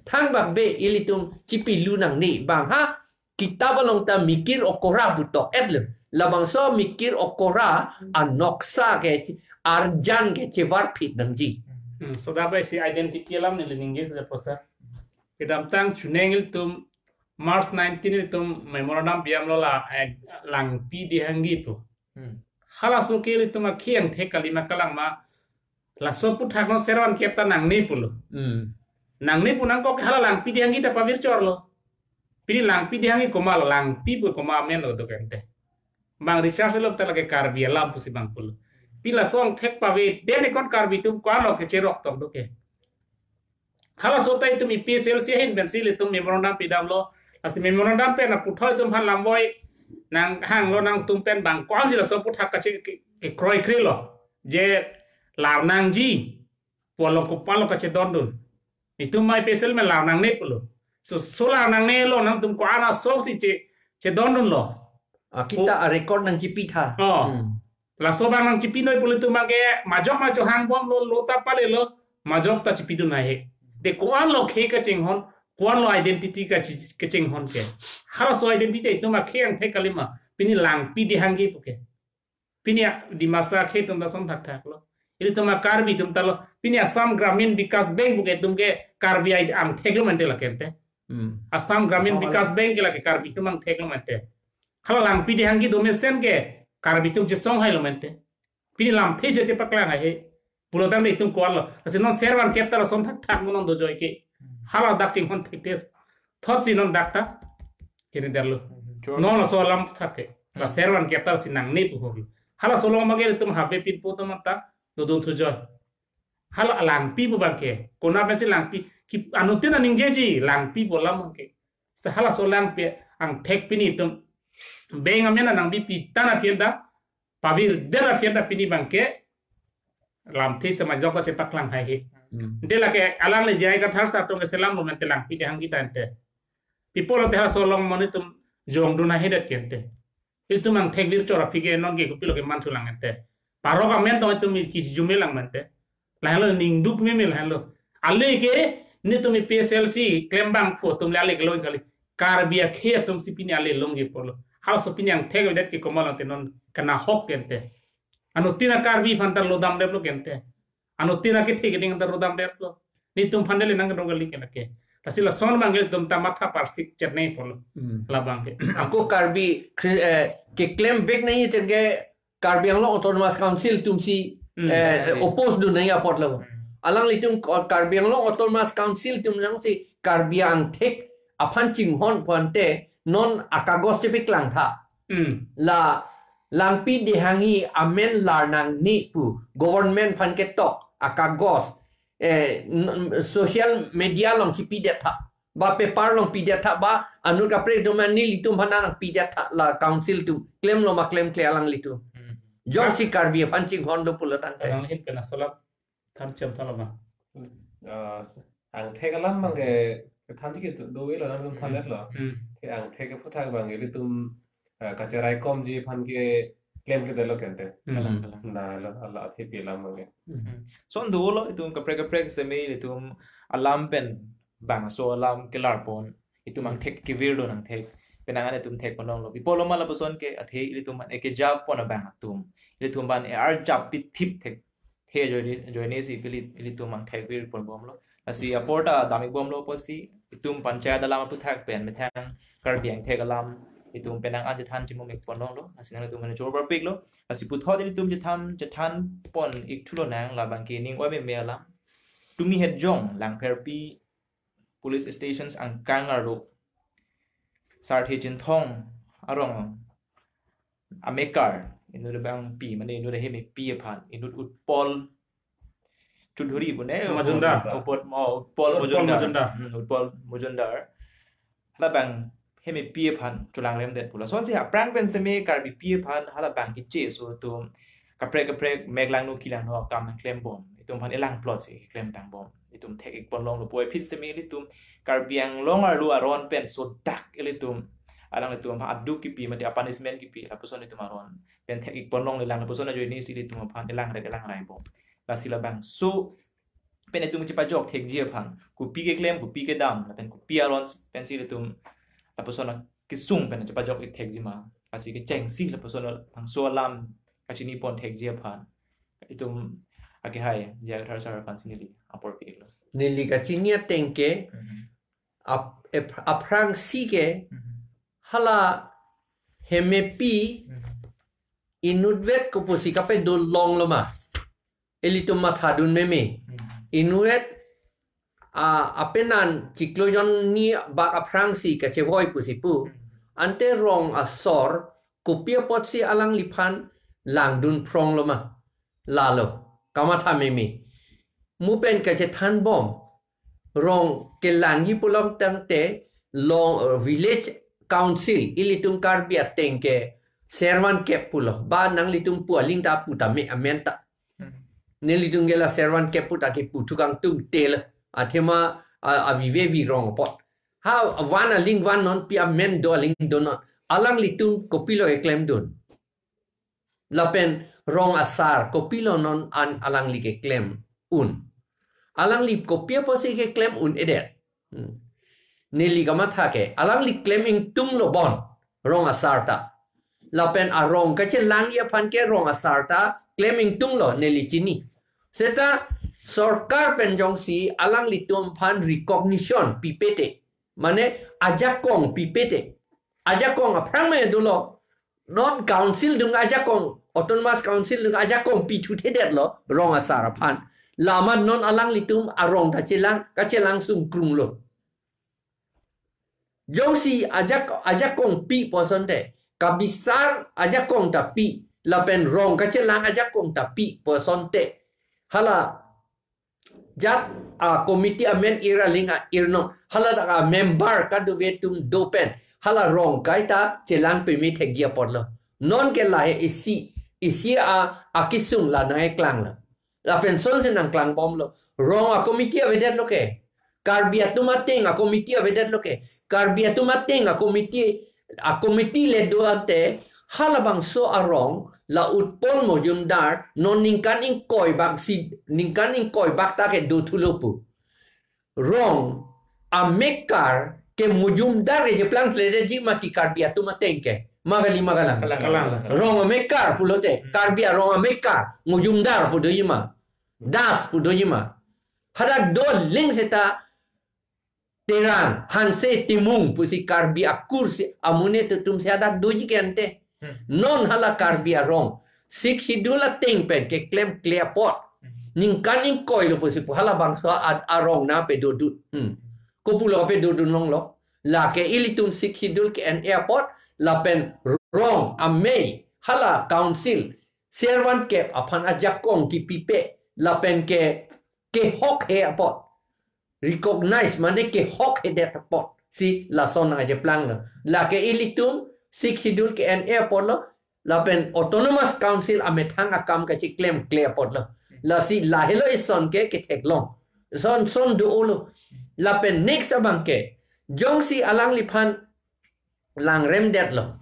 Thangbak be ilitum chipilu nangne bang ha. Kitab along ta Mikir Okora pu tok-etlo. Labangso Mikir Okora anoksa ke chi-, arjan ke chevarphit nangji. Hmm, so dabai si identity alam neli ningje, Professor. Kedamtang chuning ilitum March nineteen ilitum memorandum pi damlo la, eh, Langpi Dihanggi pu. Hmm. Halaso ke ilitum akhei angthek kali ma kalang ma. Laso aphuthak non servan kep ta nangne pulo. Hmm. Nangne pu nangkok hala Langpi Dihanggi ta pavirchorlo. Pini Langpi Dihanggi komatlo, Langpi pu komat amen lo do kente. Bang research lo ta lake Karbi alam pusi bang pulo. Pini laso angthek pave den ekon Karbi atum ko-anlo kecherok tong do ke. Halaso ta itum A P H L C ahin pensi ilitum memorandum pi damlo. Lasi memorandum pen aputhot itum aphan lamboi nanghanglo, nangtum pen bang ko-ansi laso aphuthak kache ke, kekroikre lo. Je lar nangji pu along kopi-anlo kachedondun. Itum A P H L C men lar nangne pulo. So, so lar nangnelo, nangtum ko-an asoksi che, chedondunlo. Ah, kita a-record nangchipitha. Oh. Hmm. Laso bang nangchipinoi pulo itum abang ke majok majok hangbomlo, lo ta palelo, majok ta chipidun ahe. De ko-anlo khei kachinghon, ko-anlo identity kachi-, kachinghon ke. Halaso identity itum akhei angthek kali ma, pini Langpi Dihanggi pu ke. Pini a Dimasa akhei atum ta son thakthak lo. Ilitum a Karbi atum ta lo. Pini Assam Gramin Vikas Bank pu ke itum ke Karbi ai angthek lo mante la kente. Hmm. Assam Gramin Vikas Bank ke lake Karbi atum angthek lo mante. Hala Langpi Dehanggi Domesten ke Karbi atum chesong hai lo mante. Pini lamthe si chepaklang hai he. Pulo tangte itum ko-an lo. Lasi non ser van kep ta lason thakthak non dojoi ke. Hala dak chinghon thekte. Thotsi non dak ta. Kene derlo. Hmm. Non laso alam thak ke. La ser van kep ta si nangne pu ho. Halaso along ma ke itum habe pinpo atum ta dodun thujoi. Hala Langpi pu abang ke. Konat pensi Langpi. Ki anuttin aningjeji Langpi pu alam abang ke. Seta halaso Langpi angthek pini itum bank amen nangbipi tang aphi anta, pavirdet aphi anta pini abang ke lamthe si majok ta chepaklang hai he. Hmm. Ante lake alangli J I Kathar sar atum keselam lo mante Langpi Dehanggi ta ante. Pi apotlo te halaso along mon itum jongdun hai he det ke ante. Itum angthek virchor aphi ke non ke kopilo keman thulang ante. Parok amen tong itum kiji jume lang mante. Lahenlo ningduk meme lahenlo. Ale ke netum A P H L C klembangphu atum le ale kelong kali. Karbi akhei atum si pini ale longji apotlo. Halaso pini angthek avedet ke komat lo ante non kena ahok ke ante. Anuttin a Karbi aphan ta lodam dep lo ke ante. Anuttin akethe keding ta lodam dep lo. Netum aphan le nang kedong kali ke lake. Lasi lason abang ke itum ta matha parsik chetnei apotlo. Hmm. Labang ke. Ako Karbi Khri-, eh, keklem vek nangji ateng ke Karbi Anglong Autonomous Council atum si, hmm, eh, ya, ya, oppose dun nangji apotlo. Hmm. Alanglitum Kar-, Karbi Anglong Autonomous Council atum jongsi Karbi angthek aphan chinghon pu ante non akagos chepaklang tha. Hmm. La Langpi Dehanggi amen lar nangne pu government aphan ketok akagos, eh, n-, social media along chipidet tha. Ba paper along pidet tha ba anut kaprek atum an nelitum aphan nangpidet tha la council atum klemlo ma klemkle alanglitum. Hmm. Jongsi Karbi aphan chinghon do pulo tangte. Alangli hin pen asolap than chem tha lo ma. Ah, angthek alam abang ke than thik do ilo nangtum than, hmm, det lo. Hmm. Ke angthek aphuthak abang ke ilitum, ah, kacherai komji aphan ke klemkledet lo ke ante. Hmm. Kalang, kalang. Na lo, ala athepi alam abang ke. Hmm. Son dolo itum kaprek kaprek seme itum alam pen bangso alam kelar pon. Itum, hmm, angthek kevirdun angthek. Penang an itum thek ponlonglo. Pi apotlo ma lapuson ke athe ilitum an ekejap pon abang atum. Ilitum an e-arjap pithip thek. The ajoine, ajoine si pili ilitum angthek vir ponbomlo. Lasi apor ta dam-ik bomlo pusi itum panchayat alam aphuthak pen methang Karbi angthek alam itum penang an chethan chimum-ik ponlonglo. Lasi nanglitum an chor parpiklo. Lasi puthot ilitum chethan, chethan pon-ik thulo nang labang ke ning oi meme alam. Tumi het jong Langpherpi police stations angkang arlo Sarthe Chinthong arong amekar, inut abangpi, mane inut ahemepi aphan, inut Utpal Chudhuri pu ne, Majumdar. Utpal, oh, Utpal, Utpal Majumdar. Majumdar. Hmm, Utpal Majumdar. Halabang hemepi aphan chelangremdet pulo. Lasonsi aphrang pen seme Karbipi aphan halabang keche aso atum kaprek kaprek meklangno kelangno akam nangklembom. Itum aphan elang plot si klemtangbom. Itum thek-ik ponlonglo puvoiphit seme ilitum Karbi Anglong arlo aron pen sodak ilitum alanglitum aphan aduk kipi mate a-punishment kipi lapuson itum aron pen thek-ik ponlonglelang lapuson ajoine si ilitum aphan elangrek elangraibom. Lasi labangso pen itum chepajok thekji aphan kopi keklem, kopi kedam, lapen kopi aron pensi ilitum lapuson kesung pen chepajok-ik thekji ma, lasi kechengsi lapuson labangso alam kachini pon thekji aphan itum akehai J I Kathar sar aphan si neli apor pi-iklo. Neli kachini ateng ke, mhm, ap-, ep-, aphrangsi ke, mhm, hala hemepi, mhm, inutvet kopusi kape dolonglo ma. Ilitum mathadun meme. Hmm. Inutvet, ah, apenan chiklo jonni bak aphrangsi kachevoi pusi pu. Hmm. Ante rong asor kopi apotsi alangliphan langdun phronglo ma. Lalo. Kamatha meme. Mu pen kachethanbom. Rong kelangji pulo tangte long, uh, village council ilitum Karbi ateng ke servan kep pulo. Ba nanglitum pu aling ta pu tame amen ta. Hmm. Nelitum ke la servan kep pu ta kepu thukang tum tel. Athema, a, avive virong apot. Ha van aling van non pi amen do aling do non. Alanglitum kopilo keklemdun. Lapen rong asar kopilo non an alangli keklem un. Alangli kopi apotsi keklem un-edet. Hmm. Neli kamatha ke, alangli klem ingtunglo bon, rong asar ta. Lapen arong kachelangji aphan ke rong asar ta, klem ingtunglo neli chini. Seta sorkar pen jongsi alanglitum aphan recognition pipete. Mane ajakong pipe te. Ajakong aphrang me dolo. Non council adung ajakong, autonomous council adung ajakong pithuthedetlo rong asar aphan. La amat non alanglitum arong ta chelang, kachelang sungkrunglo. Jongsi ajak, ajakong pi pu asonte, kabisar ajakong ta pi, lapen rong kachelang ajakong ta pi pu asonte, hala jat a committee amen ir aling a-ir non, hala dak a member kadokave atum do pen hala rong kaita chelang peme thekji apotlo. Non ke lahei isi, isi a, akesung la nangkeklanglo. Lapen sonsi nangklangbomlo. Rong a committee avedetlo ke. Karbi atum ateng a committee avedetlo ke. Karbi atum ateng a committee, a committee le do ante, halabangso arong la Utpal Mojumdar non ningkan ingkoi bak si, ningkan ingkoi bak ta kedo thulo pu. Rong amekar ke Mojumdar ke cheplang pledetji ma ti Karbi atum ateng ke. Ma kali ma kalang. Kalang, kalang. Rong amekar pulote, Hmm. Karbi arong amekar, Mojumdar pu doji ma. Das pu doji ma. Hadak do aling seta Terang, Hanse, Timung pusi Karbi akur si amonit atum si hadak doji ke ante. Hmm. Non hala Karbi arong Sixth Schedule ateng pen keklemkle apot. Hmm. Ningkan ingkoi lo pusi pu halabangso ad arong nangpedodun. Hmm. Kopulo pedodun longlo. Lake ilitum Sixth Schedule ke-en-e apot, lapen rong amei hala council servant kep aphan ajakong kipipe, lapen ke, kehokhe apot. Recognize mane kehokhedet apot si lason nangcheplanglo. Lake ilitum Sixth Schedule ke-en-e apotlo, lapen Autonomous Council amethang akam kacheklemkle apotlo. Lasi lahelo ison ke ketheklong. Son, son do-olo. Lapen next abang ke, jongsi alangliphan langremdetlo.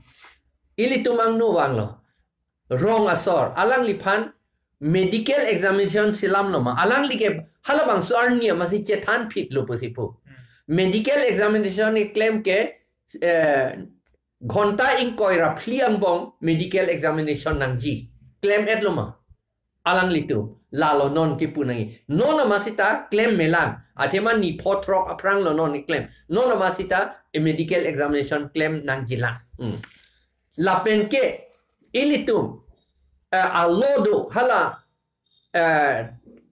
Ilitum angno vanglo. Rong asor, alangliphan medical examination chelamlo ma. Alangli ke halabangso arni amatsi chethanphitlo pusi pu. Hmm. Medical examination keklem ke, eh, ghonta ingkoi ra phli angbong medical examination nangji. Klem-etlo ma. Alanglitum, lalo non kipu nangji. Non amat sita klem melang. Athema ni pho throk aphranglo non keklem. Non amat sita e medical examination klem nangjilang. Hmm. Lapen ke, ilitum, eh, a law do, hala, eh,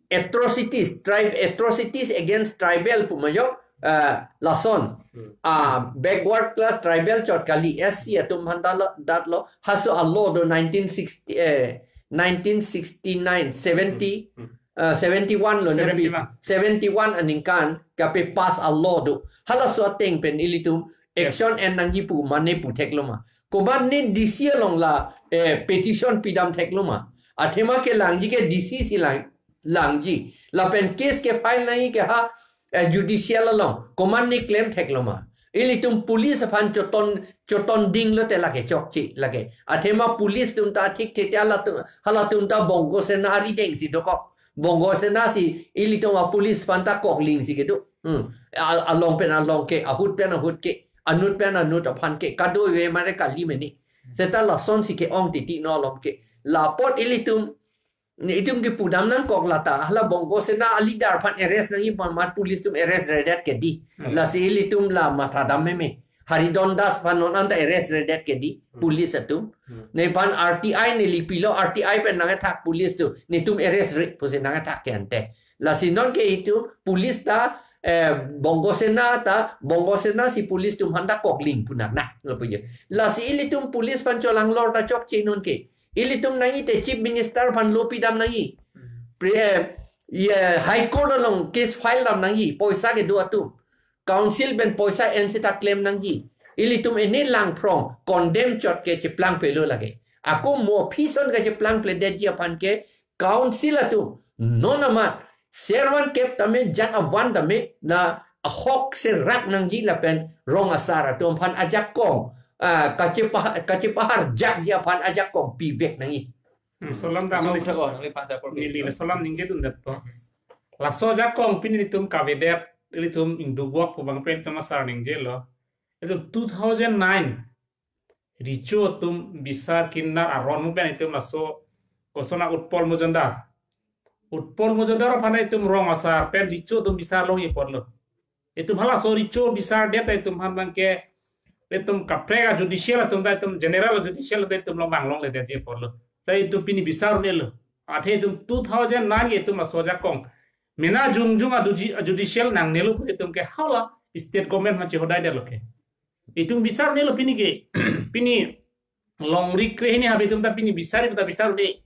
atrocities, tribe, atrocities against tribal pu ma jo, eh, lason. Hmm. Ah, backward class tribal chot kali, S C atum aphan datlo, datlo, halaso a law do nineteen sixty, eh, nineteen sixty-nine, seventy, Hmm. Hmm. eh, seventy-one lo, seventy-one. Seventy-one aningkan kapapass a law do. Halaso ateng pen ilitum Yes. action en nangji pu mane putheklo ma. Komatne D C along la, eh, petition pidamtheklo ma. Athema kelangji ke D C si lang, langji. Lapen case kefile nangji ke ha, eh, judicial along. Komatne klemtheklo ma. Ilitum police aphan choton, chotondinglote lake chokche lake. Athema police atum ta thik thik halatum, halatum ta Bongo Sena arideng si dokok. Bongo Sena si ilitum a police aphanta koklingsi kedo. Hmm. A, along pen along ke, ahut pen ahut ke, anut pen anut aphan ke, kadokave mane kali mene. Seta lasonsi ke-ong titi non along ke. La apot ilitum, ne itum kepudam nangkok lata, hala Bongo Sena a leader aphan arrest nangji pu amat police atum arrest redet ke di. Hmm. Lasi ilitum la mathadam meme. Haridon Das aphan non anta arrest redet ke di, Hmm. police atum. Hmm. Nephan R T I neli pilo, R T I pen nangkethak police atum. Netum arrest re pusi nangkethak ke ante. Lasi non ke itum police ta, eh, Bongo Sena ta, Bongo Sena si police atum aphanta kokling pu nang na, lapu je. Lasi ilitum police aphan cholanglor ta chokche non ke. Ilitum nangji te Chief Minister aphan lo pidam nangji. Hmm. Pre-, eh, ye High Court along case file dam nangji, poisa kedo atum. Council pen poisa en seta klem nangji. Ilitum ene langphrong, condemn chot ke cheplangpelo lake. Ako mo phison kacheplangpledetji aphan ke council atum non amat servant kep tame, jat avan tame, na ahok serak nangji lapen rong asar atum aphan ajakong, ah, kachepah-, kachepaharjakji aphan ajakong pivek nangji. Hmm, laso alam dam. Laso neli, laso alam ningjedun detpo. Laso ajakong pini ilitum kavedet, ilitum ingduk vok pu abang pen itum asar ningjelo. Itum two thousand nine, Recho atum bisar kinar aron pen itum laso koson a Utpal Mojumdar. Utpal Mojumdar aphan itum rong asar pen Recho atum bisar longji apotlo. Itum halaso recho bisar det ta itum aphan abangke, itum kaprek a-judicial atum ta itum general judicial ta itum along vang longledetji apotlo. Ta itum pini bisar un-elo. Athe itum two thousand nine ke itum laso ajakong mena jongjong a-judi-, a-judicial nangnelo pu itum ke hala state government aphan chehodai detlo ke. Itum bisar un-elo pini ke. Pini longri krehini habe itum ta pini bisari ta bisar un-e.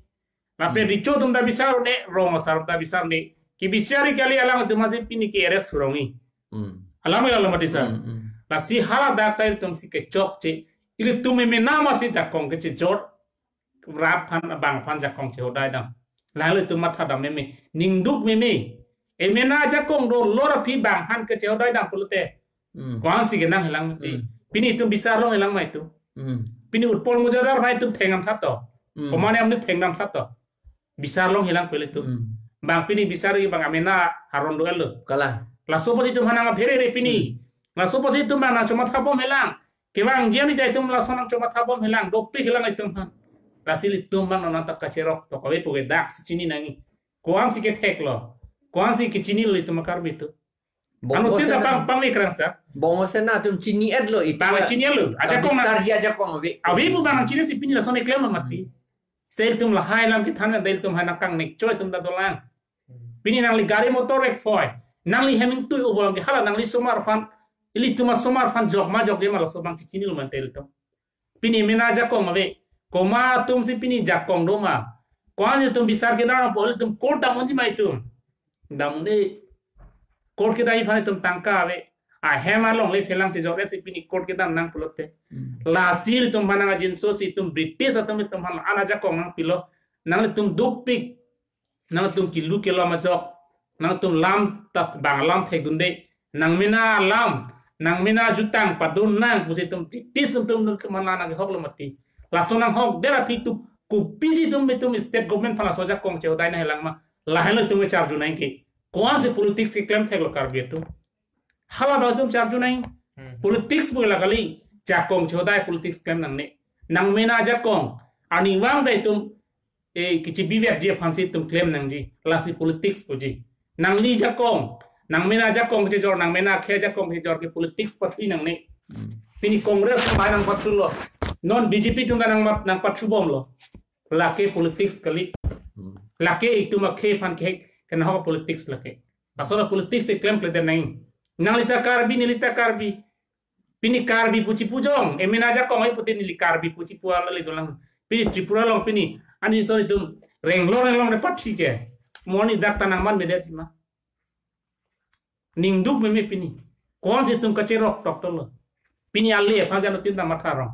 Lapen Hmm. recho atum ta bisar un-e, rong asar ta bisar un-e. Kebisari kali alanglitum aphansi pini ke arrest rongji. Hmm. Alam ilo mati sir. Hmm, hmm. Lasi hala dak ta ilitumsi kechokche. Ilitum mena masi jakong kechejor. Rat aphan abang aphan jakong chehodai dam. Lahelo itum matha dam meme. Ningduk meme. E mena ajakong dolo ra phi bang aphan kechehodai dam pulote. Hmm. Ko-ansi kenang helang mati. Hmm. Pini itum bisar longhelang ma itum. Hmm. Pini Utpal Majumdar aphan itum thengdam tha to. Hmm. Komatne amni thengdam tha to. Bisar longhelang pele itum. Hmm. Bang pini bisar ke bang amena aron do-etlo. Kalang. Laso apotsi itum aphan nangphere re pini. Hmm. Laso apotsi itum aphan nangchomatha bomhelang. Kevang jani jai itum laso nangchomatha bomhelang. Dopik helang itum aphan. Lasi ilitum abang nonta kacherok tok ave pu ke daksi chini nangji. Ko-ansi ketheklo. Ko-ansi kechinilo itum a-Karbi atum. Anuttin ta pang, pangvek rang sir. Bongosena atum chini-etlo itum. Pang chini-etlo. Ajakong nang, kabisarji ajakong ave. Ave pu bang nangchinisi pini lason keklem mati. Hmm. Seta ilitum lahai alam kethan kan ilitum aphan nangkangnek choi atum ta dolang. Hmm. Pini nangli gari motor vek phoi. Nangli hem ingtui obang ke hala nangli asomar aphan. Ilitum asomar aphan jok ma jokje ma laso abang chechinilo mante ilitum. Pini mena ajakong ave. Komat atumsi pini jakong doma. Ko-an itum bisar kedam apot ilitum court dam unji ma itum. Dam un-e. Court kedam aphan itum tangka ave. Ahem along le phelang chejor-etsi pini court kedam nang pulote. Hmm. Lasi ilitum aphan nang ajinsosi itum British atum itum aphan an ajakong nangpilo. Nanglitum dopik. Nangtum kelu kelom ajok, nangtum lam ta bang alam thekdunde, nang mena alam, nang mena ajutang padun nang pusi itum British atum atum atum aphan nangkehoklo mati. Laso nanghokdet aphi itum kopisi itum itum state government aphan laso ajakong chehodai nanghelang ma, lahelo itum charju nangji ke. Ko-ansi politics keklem theklo Karbi atum. Hala abang itum charju nang. Hmm. Politics pu la kali, jakong chehodai politics klem nangne. Nang mena ajakong, arnivang ta itum, eh, kechibi vekji aphansi itum klem nangji, lasi politics puji. Nangli ajakong, nang mena ajakong chejor, nang mena akhei ajakong chejor ke politics pathu nangne. Hmm. Pini Congress atum nangpathulo. Non B J P atum ta nang mat, nangpathubomlo. Lake politics kali. Hmm. Lake itum akhei aphan ke, kenahok politics lake. Asol politics te klemkledet nang. Nangli ta Karbi, neli ta Karbi. Pini Karbi pu chipujong, e mena ajakong ai putin neli Karbi pu chipu ala le dolang. Pini Tripura along pini, ani so itum renglong renglong de party ke. Mo ni dak ta nangmanmedetji ma. Ningduk meme pini. Ko-ansi itum kacherok tok tolo. Pini ale aphan jano tin ta matha rong.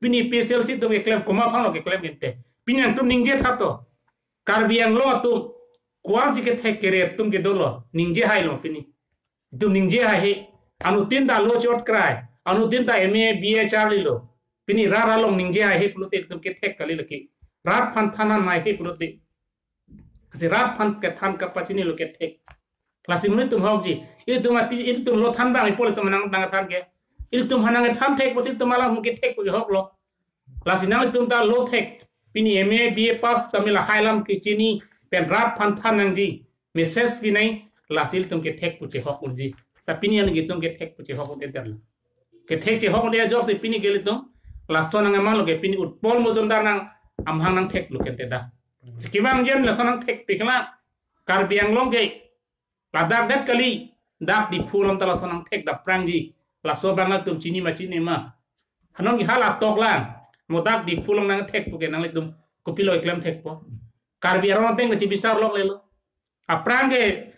Pini P S L C atum keklem komat aphanlo keklem gente. Pini nangtum ningje tha to. Karbi Anglong atum ko-ansi kethek kere atum kedolo. Ningje hailo pini. Itum ningje haihe. Anuttin ta lo chot krai. Anuttin ta M A, B A charlilo. Pini rat along ningje haihe pulote itum kethek kali lake. Rat aphan than-an haihe pulote. Lasi rat aphan kethan kapachinilo kethek. Lasi monit atum ahokji. Ilitum ati, ilitum lo than abang ipo ilitum nang, nangthan ke. Ilitum aphan nangthan thek pusi itum alam kethek pu kehoklo. Lasi nanglitum ta lo thek. Pini M A, B A pass ta mela hai alam kechini pen rat aphan than nangji. Message pi nang, lasi ilitum kethek pu chehok unji. Sa pini an itum kethek pu chehok un-edetlo. Kethek chehok un-e ajoksi pini ke ilitum laso nangmanlo ke pini Utpal Majumdar nang amahang nangtheklo kente da. Si kevang jen laso nangthekpiklo. Karbi Anglong ke ladak det kali, dak Diphu along ta laso nangthek daprangji. Laso abang atum chini ma chini ma. Hanon ke hala tok lang. Mo dak Diphu along nangthek pu ke nanglitum kopilo keklem thekpo. Karbi aron ateng kachibisar longlelo. Aphrang ke,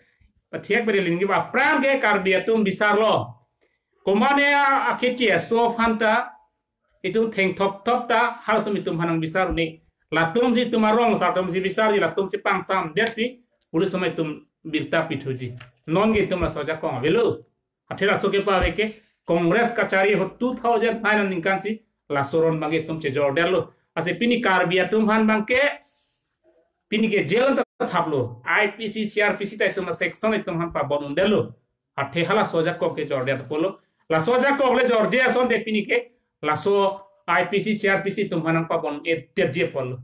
pathiak beri linggi aphrang ke Karbi atum bisarlo. Komatne a, akeche aso aphan ta, itum thengthop thop ta, halatum itum aphan nangbisar un-e. Latumsi itum arong asar atumsi bisarji, latum chepangsamdetsi, police atum itum birta pithuji. Non ke itum laso ajakong avelo. Athe laso kepavek ke Congress kachari ahut two thousand nine aningkansi laso aron abangke itum chejordetlo. Lasi pini Karbi atum aphan abangke pini ke jail ta thaplo. I P C, C R P C ta itum a-section itum aphan pabon undetlo. Athe halaso ajakong ke jordet apotlo. Laso ajakong le jorje asonte pini ke laso I P C, C R P C itum aphan nangpabon-edetji apotlo.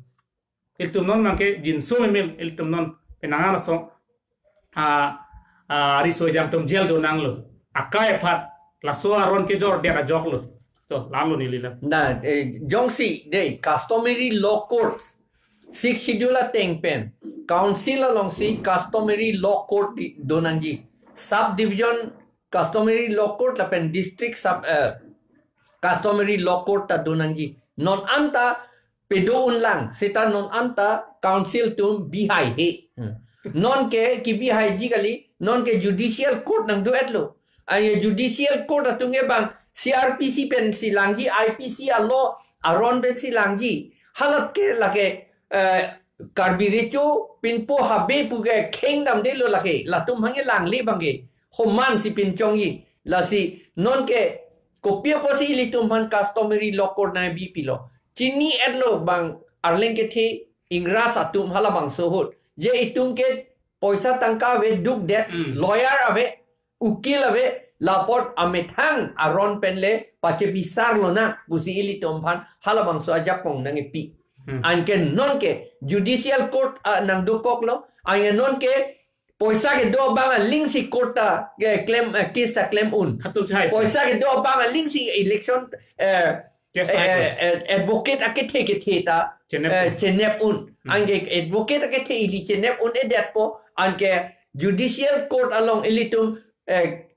Ilitum non abangke jinso meme, ilitum non penang arso, ah, ah, riso ejang atum jail donanglo. Akai aphan laso aron kejor det ajoklo. To, la-anlo neli la. Na, eh, jongsi de customary law court, Sixth Schedule ateng pen, council alongsi customary law court di, donangji. Subdivision customary law court lapen district sub, eh, customary law court ta donangji. Non anta pedo unlang, seta non anta council atum bihai he. Hmm. Non ke kebihaiji kali, non ke judicial court nangdo-etlo. Aye judicial court atum ke bang C R P C pensi langji, I P C a-law aron pensi langji. Halat ke lake, eh, Karbi Recho Pinpo Habe pu ke kheng damdelo lake. Latum hangke langle abangke homan si pinchongji. Lasi non ke kopi apotsi ilitum aphan customary law court nangbi pilo. Chini-etlo bang arleng kethe ingras atum halabangso ahut. Je itum ke poisa tangka ave dukdet, Hmm. lawyer ave, ukil ave, lapot amethang aron penle pachepisarlonang pusi ilitum aphan halabangso ajakong nangkipi. Hmm. Anke non ke judicial court, ah, nangdokoklo, anke non ke poisa kedo abang alingsi court ta, eh, klem, eh, case ta klem un. Hatum si hai. Poisa kedo abang alingsi election, eh, Case eh, ta eh, eh, advocate akethe kethe ta, Chenep eh, un. chenep un. Hmm. Anke advocate akethe ili chenep un-edetpo, anke judicial court along ilitum, eh,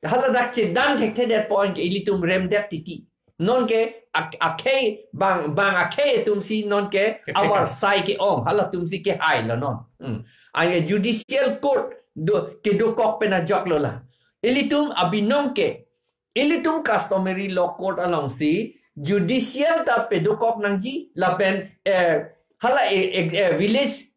haladak chedan thekthedetpo anke ilitum remdet titi. Non ke ak-, akhei bang, bang akhei atumsi non ke Kethe avarsai ke-ong, halatumsi kehailo non. Hmm. Anke judicial court do, kedokok pen ajoklo la. Ilitum abinong ke, ilitum customary law court alongsi judicial ta pedokok nangji lapen, eh, hala, eh, eh, eh, village,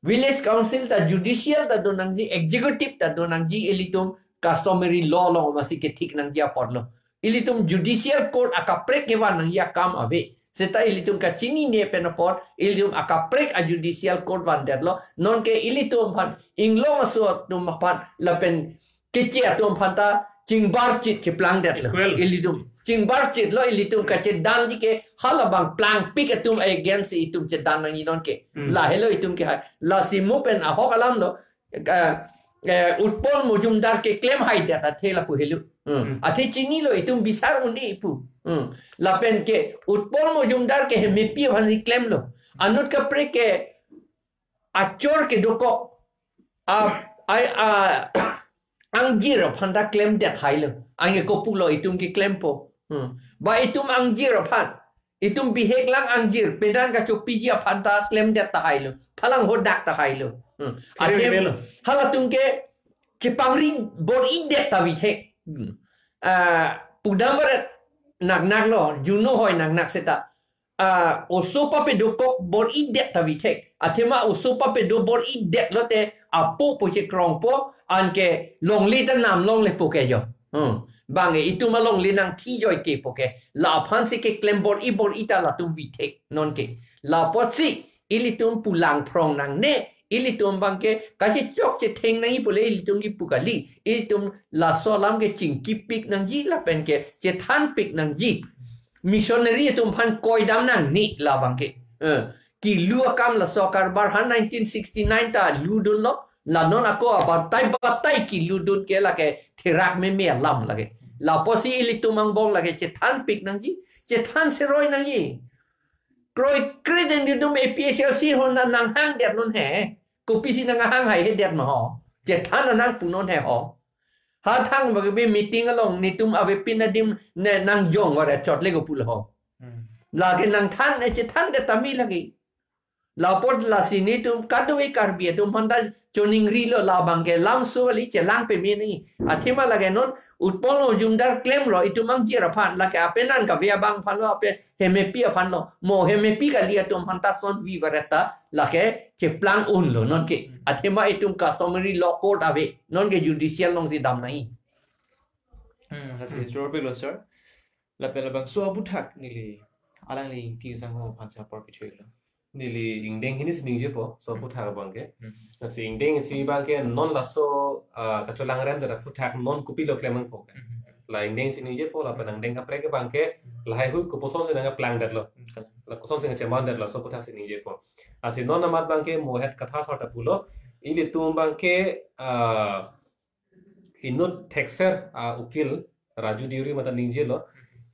village council ta judicial ta donangji, executive ta donangji, ilitum customary law along masi kethik nangji apotlo. Ilitum judicial court akaprek kevan nangji akam ave. Seta ilitum kachinine pen apot, ilitum akaprek a judicial court vandetlo. Non ke ilitum aphan, inglong aso atum aphan, lapen keche atum aphan ta chingbarchit cheplangdetlo. Equal. Ilitum chingbarchitlo, ilitum kachedanji ke halabang plangpik atum against itum chedan nangji non ke. Hmm. Lahelo itum kehai. Lasi mo pen ahok alamlo, eh, eh, Utpal Mojumdar keklem haidet athe lapu helo. Hmm. Hmm. Athe chinilo itum bisar un-e pu. Hmm. Lapen ke Utpal Mojumdar ke Hemepi aphansi klemlo. Anut kaprek ke achor kedokok, a, ai, a, angjir aphan ta klemdet hailo. Anke kopulo itum keklempo. Hmm. Ba itum angjir aphan, itum bihek lang angjir, penan kachopiji aphan ta klemdet ta hailo. Phalang hodak ta hailo. Hmm. Kere Athe kere lo. Halatum ke chepangri bor-idet ta vithek. Hmm. Ah, pudam barat naknaklo, juno hoi naknak seta. Ah, oso papedokok bor-idet ta vithek. Athema oso papedo bor-idet lote apo po chekrongpo, anke longle ta nam longlepo ke jo. Hmm. Bang e itum alongle nangthi joike po ke. La aphansi keklem bor-i bor-i ta latum vithek non ke. Lapotsi ilitum pulang phrong nangne, ilitum bang ke kachechok chetheng nangji pule ilitum kipu kali. Ilitum laso alam ke chingkipik nangji lapen ke chethanpik nangji. Missionary atum aphan koidam nangne labang ke. Eh, kilu akam laso karbar han nineteen sixty-nine ta ludunlo, la non ako abatai batai kiludun ke lake therak meme alam lake. Lapotsi ilitum angbong lake chethanpik nangji, chethan seroi nangji. Kroikre den itum A P H L C hon nanghangdet non he. Kopisi nanghang hai hedet ma ho. Chethan nangpunon he ho. Ha thang bagi meeting along netum avepin adim ne nangjong ore chotle ko pulo ho. Hmm. Lake nangthan, eh, chethandet tame lake. Lapot lasi netum kadokave Karbi atum aphan ta choningrilo labang ke lamso kali chelang peme nangji. Athema lake non Utpal Mojumdar klemlo itum angjir aphan, lake apenan kave abang aphanlo, ape Hemepi aphanlo. Mo Hemepi kali atum aphan ta son vi vareta lake cheplang unlo non ke. Athema itum customary law court ave, non ke judicial alongsi dam nangji. Hmm, lasi chorpiklo sir. Lapen labangso aputhak neli alangli Ingti Sangho aphan si apor pithuilo. Neli ingdeng hini si ningjepo, so aputhak abang ke. Hmm. Lasi ingdeng isi abang ke non laso, ah, kacholang remdet aputhak non kopilo klem nangpo ke. Hmm. La ingdeng si ningjepo, lapen angdeng kaprek abang ke, lahai hui kopuson si nangplangdetlo. Hmm. La koson si nangchemandetlo, so aputhak si ningjepo. Lasi non amat abang ke mo het kathar sar ta pulo, ilitum abang ke, ah, inut thekser, ah, ukil Raju Deuri mate ningjelo.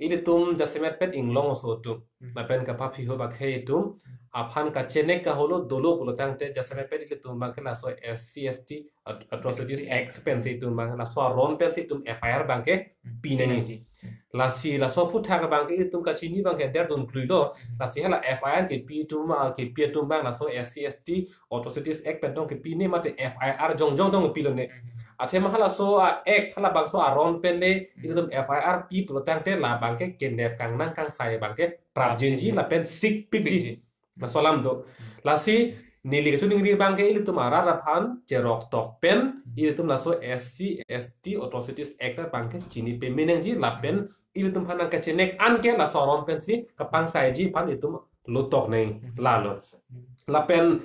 Ilitum jasemet pet inglong aso atum. Hmm. Lapen kapaphi ho bangke itum aphan kachenek kaholo dolo pulotangte jasemet pet ilitum bangke laso S C S T At-, Atrocities Act pensi itum bang laso aron pensi itum F I R bangke Hmm. pinangji. Hmm. Lasi laso aphuthak bangke itum kachini bangke der dun kluilo. Hmm. Lasi hala F I R kepi atum, ah, kepi atum bang laso S C S T Atrocities Act pen tong kepine mate F I R jongjong tong kepilone. Hmm. Athema halaso a-act halabangso aron pen le Hmm. itum F I R pi pulotangte la bangke kenep kangnang kangsai bangke prapjinji Prapjinji. lapen sikpikji. Sikpikji. Laso alam do. Lasi neli kachiningri bangke ilitum arat aphan cherok tok pen ilitum laso S C S T Atrocities Act bangke chini pemenangji lapen ilitum aphan nangkachenek anke laso aron pensi kapangsaiji aphan itum lotok nang lalo. Lapen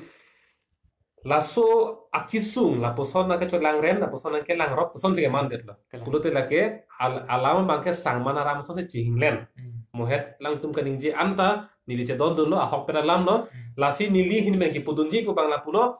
laso akesung lapuson nangkacholangrem, lapuson nangkelangrok, puson si kemandetlo. Kelang. Pulote lake al-, alam bangke sangman aram asonsi chihinglen. Hmm. Mohet alangtum kaningje anta neli chedondunlo, ahok pen alam no. Hmm. Lasi neli ahin pen kipudunji pu bang lapulo.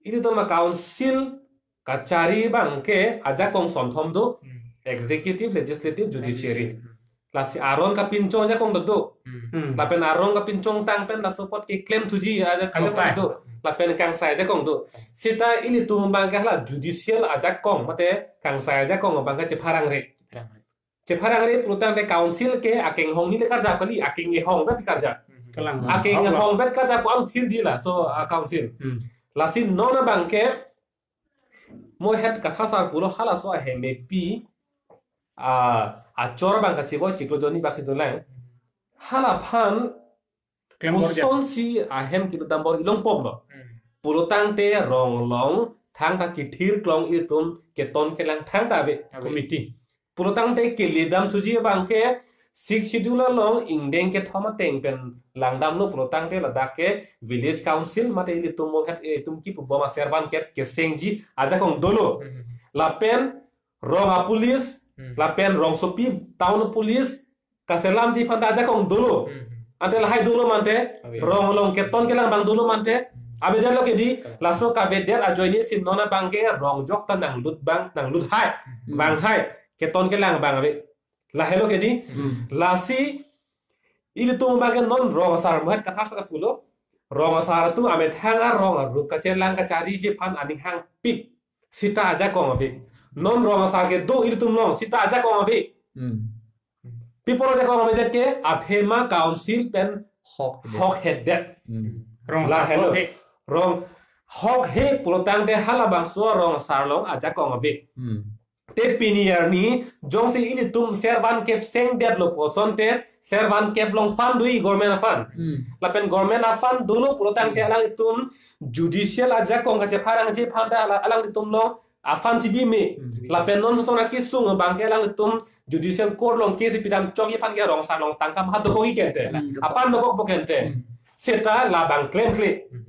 Ilitum a-council kachari bangke ajakong sonthom do. Hmm. Executive, legislative, judiciary. Judiciary. Hmm. Lasi aron kapinchong ajakong do. Hmm. Hmm. Lapen aron kapinchong tang pen laso apot keklem thuji aja-, ajakong Kangsai. do. Lapen kangsai ajakong do. Seta ilitum bangke hala judicial ajakong mate kangsai ajakong bangke chepharangre. Chepharangre. Chepharangre pulotangte council ke akenghong ni le karjap kali, akengehong besi karjap. Hmm. Kelang. Akenghong bet karjap ko-an thirji laso, ah, council. Hmm. Lasi non bangke mohet kathasar pulo halaso ahem epi, ah, achor bang kachiboi chiklo jonni baksi dolang. Halaphan Klembor jam. pusonsi ahem kedodambor ilong poplo. Hmm. Pulotangte rong along thangta kethir klong itum keton kelang thangta ave. Ave. Committee. Pulotangte kelidam thuji bangke Sixth Schedule along ingdeng kethom ateng pen langdamlo pulotangte ladak ke Village Council mate ilitum mohet, eh, itum kipubom aservan kep kesengji ajakong dolo. Hmm. Lapen rong a-police, Hmm. lapen rongsopi town police kaselamji aphanta ajakong dolo. Hmm. Ante lahai dolo mante, Ave. rong along keton kelang bang dolo mante, Hmm. avedetlo kedi, Ave. laso kavedet ajoine si non bangke rong jokta nanglut bang, nanglut hai, Hmm. bang hai, keton kelang bang ave. Lahelo kedi, Hmm. lasi ilitum bangke non rong asar mohet kathasar pulo, rong asar atum amethang arong arup kachelang kachariji aphan aning hangpik seta ajakong ave. Non rong asar kedo ilitum along seta ajakong ave. Hmm. Pi apot ajakong avedet ke athema council pen Hok hedet. hok hedet. Hmm. Rong Lahelo. hok he. Rong hok he pulotangte halabangso rong asar along ajakong ave. Hmm. Te pini arni jongsi ilitum servan kep sengdetlo pu asonte servan kep along fund do-i government a-fund. Hmm. Lapen government a-fund dolo pulotangte Hmm. alanglitum judicial ajakong kachepharangji aphanta ala-, alanglitum along a-fund chibi me. Hmm. Lapen non soton akesung bangke alanglitum judicial court along case pidam chokji aphan ke rong asar along tangka maha dokok-i kente. Hmm. A-fund dokokpo kente. Hmm. Seta labang klemkle. Hmm.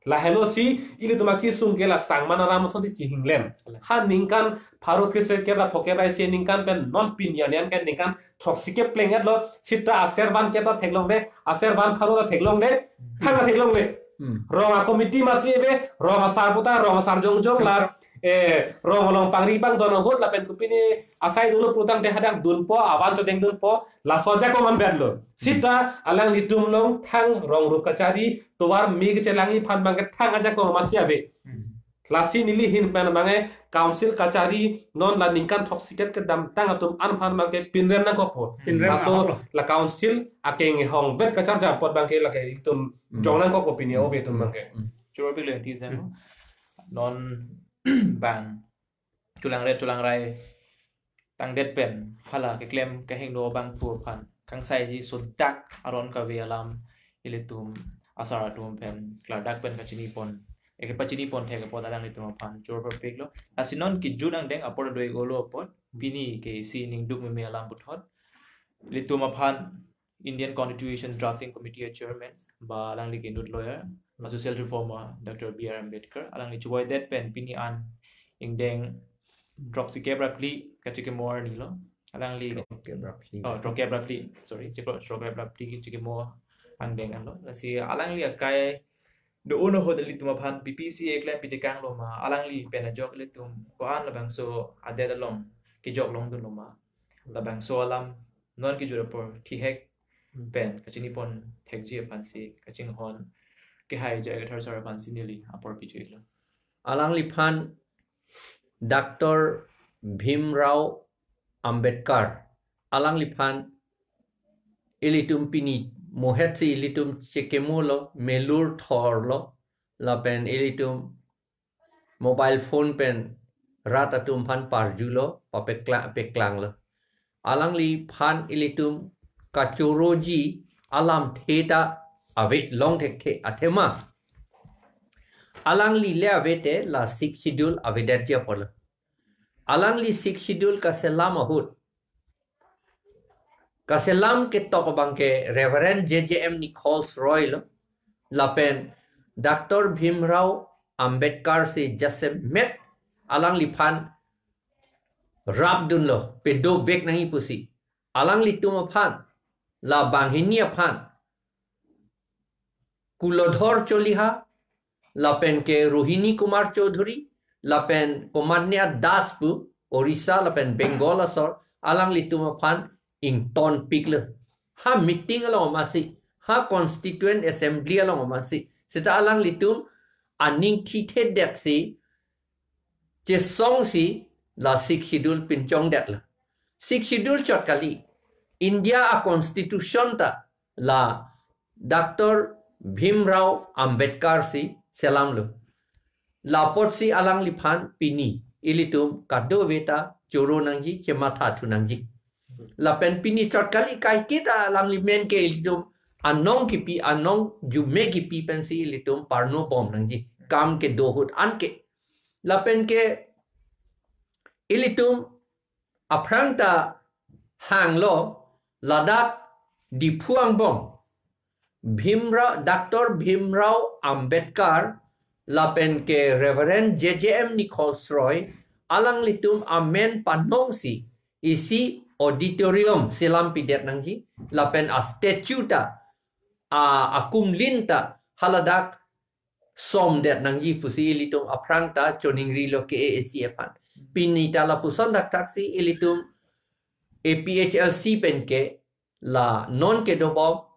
Lahelo si ilitum akesung ke la sangman aram asonsi chihinglen. Kalang. Ha ningkan pharo kre-sirkep ra phokep ra isi ningkan pen non pini arni an ke ningkan throksi kep pleng-etlo, seta aservan kep ta theklongle, aservan pharo ta theklongle, Hmm. thang ta theklongle. Hmm. Rong a-committee masi ave, rong asar puta, rong asar jongjong la, eh, rong along pangri pangdon ahut lapen kopine asai dolo pulotangte hadak dunpo, avan chodeng dunpo, laso ajakong anvetlo. Seta alanglitum along thang rong arup kachari, tovar me kachelangji aphan bangke thang ajakong masi ave. Hmm. Lasi neli ahin pen bangke council kachari non la ningkan throksi kep kedamtang atum an aphan bangke pinrem nangkokpo. Pinrem Laso nangkoklo. la council akengehong bet kacharjap apot bangke lake itum Hmm. jong nangkokpo pini ove itum bangke. Hmm. Choro pilo ti seno. Hmm. Non bang cholangre cholangrai tangdet pen hala keklem kehingno abangphu aphan kangsaiji sodak aron kave alam ilitum asar atum pen klardak pen kachinipon, eke pachinipon thek apot alanglitum aphan choro parpiklo. Lasi non kejut angdeng apor do-iklo apot pini ke isi ningduk meme alam puthot ilitum aphan Indian Constitution Drafting Committee a-chairman ba alangli ke inut lawyer, a-social reformer Doctor B R Ambedkar, alangli chivoidet pen pini an ingdeng throksi kep ra phli kachikimo arni lo. Alangli Throksi kep ra phli. Oh, throksi kep ra phli. Sorry, chiklo throksi kep ra phli kachikimo angdeng anlo. Lasi alangli akai do-o ahut ilitum aphan P P C A klem pitekang lo ma, alangli pen ajok ilitum ko-an labangso adet along kejok longdun lo ma, labangso alam non kejut apor thihek pen kachini pon thekji aphansi kachinghon kehai J I Kathar sir aphansi neli apor pichoi lo. Alangliphan Doctor Bhimrao Ambedkar, alangliphan ilitum pini mohet si ilitum chekemo lo, melur thor lo, lapen ilitum mobile phone pen rat atum aphan parju lo, papekla-, peklang lo. Alangliphan ilitum kachoroji alamthe ta ave long thekthe, athema alangli le ave te la Sixth Schedule avedet ji apor lo. Alangli Sixth Schedule kaselam ahut, kaselam ketok abang ke Reverend J J M Nichols Roy lo, lapen Doctor Bhimrao Ambedkar si jasemet alangliphan rapdun lo, pedovek nangji pusi. Alanglitum aphan, la banghini aphan, Kulodhor Choliha, lapen ke Rohini Kumar Chowdhury, lapen Komanya Das pu, Orissa lapen Bengal asor, alanglitum aphan ingtonpik lo. Ha meeting along amatsi, ha constituent assembly along amatsi, seta alanglitum aning thithedet si, chesong si la Sixth Schedule pinchongdet lo. Sixth Schedule chot kali, India a constitution ta la Doctor Bhimrao Ambedkar si selam lo. Lapotsi alangliphan pini ilitum kadokave ta choro nangji, chematha thu nangji. Lapen pini chot kali, kaike ta alangli men ke ilitum anong kipi, anong jume kipi pensi ilitum parno bom nangji, kam kedo ahut anke. Lapen ke ilitum aphrang ta hang lo, ladak Diphu angbong Bhimrao, Doctor Bhimrao Ambedkar lapen ke Reverend J J M Nichols Roy, alanglitum amen panong si isi auditorium selam pidet nangji, lapen a statue ta, a, akumlin ta haladak somdet nangji pusi ilitum aphrang ta choningri lo K A A C aphan. Pini ta lapuson thakthak si ilitum A P H L C pen ke la non kedobom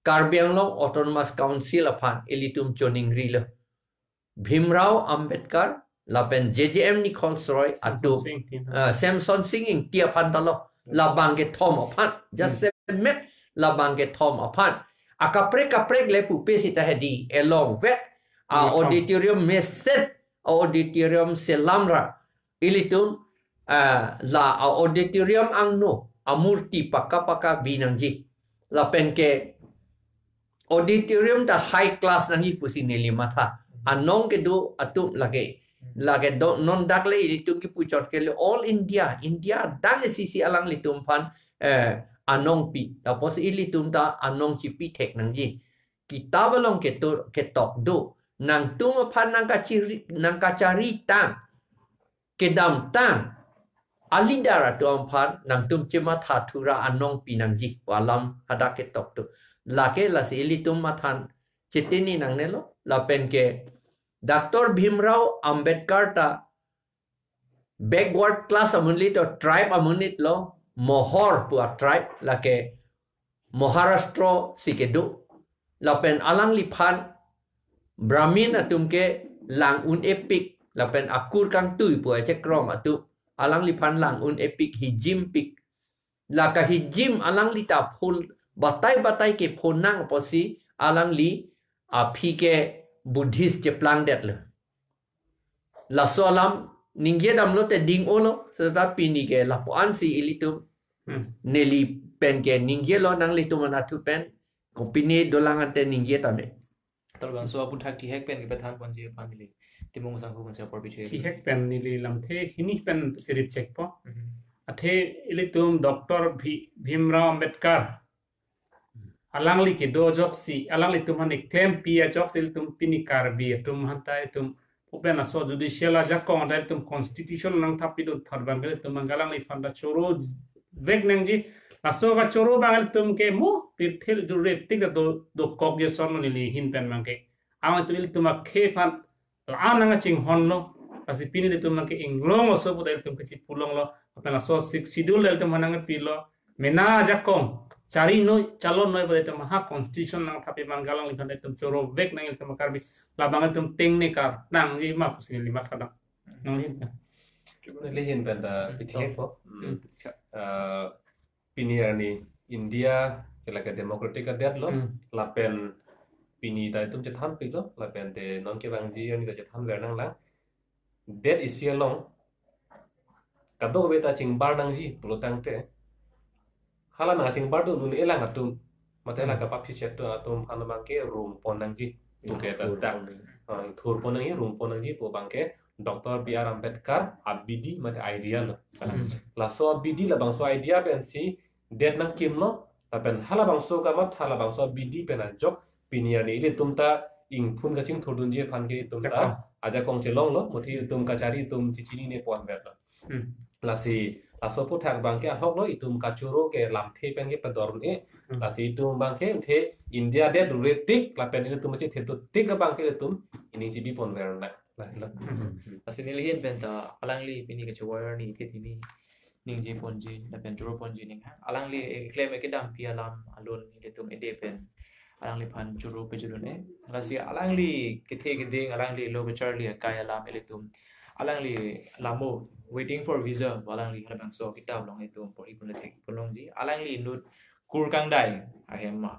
Karbi Anglong Autonomous Council aphan ilitum choningri lo. Bhimrao Ambedkar lapen J J M Nichols Roy Samson atum, Singh Ingti. Ah, Samson Singh Ingti aphan ta lo, labang kethom aphan, jasemet labang kethom aphan. Akaprek kaprek le pupe seta hedi, elong vet, a Uniform. Auditorium mesen, a auditorium selam ra, ilitum, ah, la a auditorium angno amurti paka paka bi nangji. Lapen ke auditorium ta high class nangji pusi neli matha. Anong kedo atum lake, lake do non dak le ilitum kipu chot ke le all India, India adang isi si alanglitum aphan, eh, anong pi. Lapusi ilitum ta anong chipi thek nangji. Kitab along keto-, ketok do. Nangtum aphan nangkachiri, nangkachari tang, kedam tang, a leader atum aphan nangtum chematha thu ra anong pi nangji pu alam hadak ketok do. Lake lasi ilitum mathan chetini nangnelo, lapen ke Doctor Bhimrao Ambedkar ta backward class amonit lo, tribe amonit lo, Mohor pu a tribe, lake Maharashtra si kedo. Lapen alangliphan Brahmin atum ke lang un-epik, lapen akur kangtui pu achekrom atum, alangliphan lang un-epik, hijim pik. La kahijim alangli ta phul, batai batai ke phonang apotsi alangli aphi ke Buddhist cheplangdet lo. Laso alam ningje damlo te ding-o lo, seta pini ke lapu-an si ilitum Hmm. neli pen ke ningje lo, nanglitum anatthu pen, kopine dolang ante ningje tame. Tol bangso aputhak thihek pen kepathan ponji aphan neli Timung Sangho pen si apor pichoi. Thihek pen neli lamthe hini pen sirip chekpo. Mhm. Athe ilitum Doctor Bhi-, Bhimrao Ambedkar alangli kedo ajoksi, alanglitum aphan eklem pi ajoksi ilitum pini Karbi atum aphan ta itum open aso judicial ajakong adai itum constitution nangthap pidun thot abang ke itum abang alangliphan ta choro vek nangji. Laso kachoro abang itum ke mo pirthil jure tik do, dokok je son neli hin pen abang ke. Ang ilitum, ilitum akhei aphan la-an nangchinghonlo. Lasi pini ilitum nangke-inglong oso pu ta ilitum kachipulonglo. Aphan laso Sixth Schedule ta ilitum aphan nangpilo. Mena ajakong chari noi, chalon noi pu ta ilitum ha constitution nangthap-i man galang ilitum, ilitum chorovek nang ilitum Karbi. Labang ilitum tengne kar nangji ma pusi neli matha dam. Nangli. Neli ahin pen ta pithipo. Hmm. Hmm. Ah, pini arni India ke lake democratic adet lo, Hmm. lapen pini ta itum chethanpiklo, lapen te non kevangji arni ta chethanver nanglang. Det isi along kadokave ta chingbar nangji pulo tangte, hala nangchingbar dun un-e lang atum, mate Hmm. la kapaphi chet atum aphan abangke rumpon nangji. Pu ke ta Rumpon dak. nangji. Ah, thurpon nangji, rumpon nangji pu abangke Doctor B R Ambedkar abidi mate idea lo. Hmm. Laso abidi labangso idea pensi det nangkimlo, lapen halabangso kamatha, labangso abidi pen ajok pini arni ilitum ta ingpun kachingthurdunji aphan ke itum ta Jakong. ajakong chelonglo, mati itum kachari itum chichinine ponverlo. Hmm. Lasi, laso aphuthak abangke ahoklo, itum kachoro ke lamthe pen ke pedor un-e. Hmm. Lasi itum abangke the India det retik lapen ilitum achethe tutik abangke itum ining chibi ponver na. Lahelo. Hmm. Lasi neli ahin pen ta alangli pini kachiwar ni the thini ningje ponji, lapen choro ponji ning ha. Alangli, eh, keklem kedampi alam alun ilitum ede pen alangliphan choro pejut un-e. Lasi alangli kethe keding, alangli lo kacharli akai alam ilitum, alangli lamo, Waiting for Visa, alangli halabangso kitap along itum porhi kun thekponlongji. Alangli inut kur kangdai ahem ma,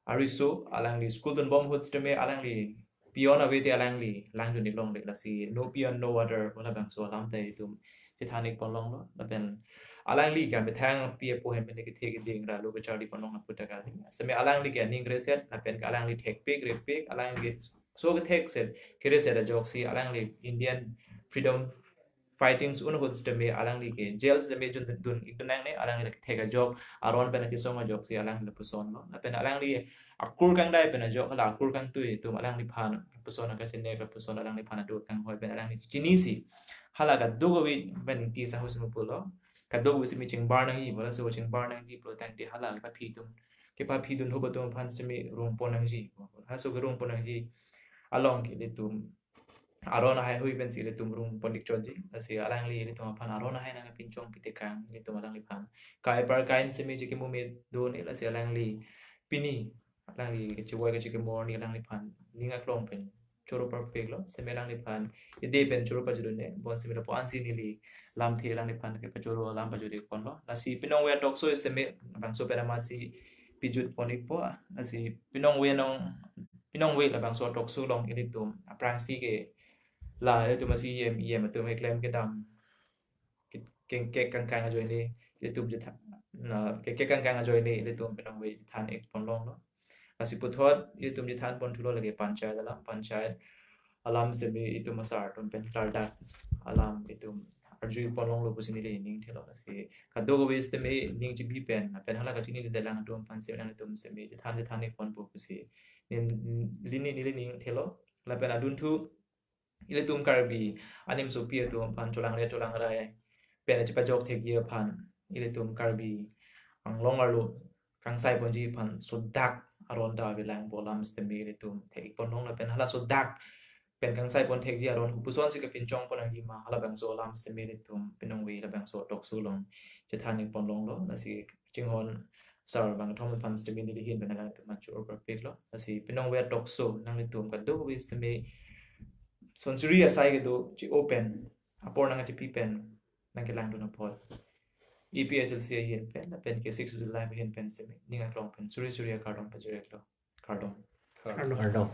ariso alangli school dunbom ahut sitame alangli peon ave te alangli langdun-ik longle. Lasi no peon no water pu labangso alam ta itum chethan-ik ponlonglo. Lapen alangli ke amethang pi apo hem pen kethe keding ra lo kacharli ponlong aphuthak kali. Sitame alangli ke aning kresek, lapen ke alangli thekpik repik, alangli ke so kethekset, kresek ajoksi alangli Indian freedom fighting un ahut sitame alangli ke jail sitame jun dun-ik dun nangne, alangli thek ajok aron pen kachesong ajoksi alangli lapusonlo. Lapen alangli akur kangdai pen ajok hala akur kangtui atum alangliphan lapuson kachene lapuson alangliphan aduk kanghoi pen alangli chinisi hala kadokave pen ti sang husi mupulo. Kadokave sitame chingbar nangji, hala so chingbar nangji pulo tangte hala kaphi atum, kepaphi dunhup atum aphan sitame rumpon nangji. Halaso ke rumpon nangji along ke ilitum aron ahai hui pensi ilitum rumpon-ik chotji. Lasi alangli ilitum aphan aron ahai nangpinchong pitekang ilitum alangliphan. Kai par kain sitame chekimo me do ne, lasi alangli pini alangli kachivoi kachikimo arni alangliphan ning aklong pen choro parpiklo, sitame alangliphan ede pen choro pajut un-e, bonsitame lapu ansi neli lamthe alangliphan kepachoro alam pajut-ik ponlo. Lasi pinongve a-talk show sitame bangso pen amatsi pijut pon-ikpo, lasi pinongve nong, pinongve labangso a-talk show along ilitum aphrangsi ke la ilitum asi E M, E M atum keklem kedam ke, ke, kekangkang ajoine ilitum chethan, na, ke, kekangkang ajoine ilitum pinongve chethan-ik ponlonglo. Lasi puthot ilitum chethan ponthulo lake panchayat alam, panchayat alam sitame itum asar atum pen klardak alam itum arju ponlonglo pusi neli ning thelo. Lasi kadokave sitame ning chibi pen, pen hala kachini le dalang atum aphan sitame nangtum sitame chethan chethan-ik ponpo pusi ning, neli, neli ning thelo. Lapen adunthu ilitum Karbi animsopi atum aphan cholangre cholangrai pen chepajok thekji aphan ilitum Karbi Anglong arlo kangsai ponji aphan sodak aron ta avelang pu alam sitame ilitum thek-ik ponlong, lapen hala sodak pen kangsai pon thekji aron kopusonsi kapinchong pon nangji ma, halabangso alam sitame ilitum pinongve labangso a-talk show along chethan-ik ponlonglo. Lasi chinghon sar bangkethom aphan sitame neli ahin pen alangtum choro parpiklo. Lasi pinongve a-talk show nanglitum kadokave sitame sonsuri asai kedo chi-o pen, apor nangkachipi pen nangkelangdun apot, A P H L C ahin pen, lapen ke Sixth Schedule Live ahin pen sitame ning aklong pen suri suri akardom pajir-iklo. Kardom. Kardom. Kardom.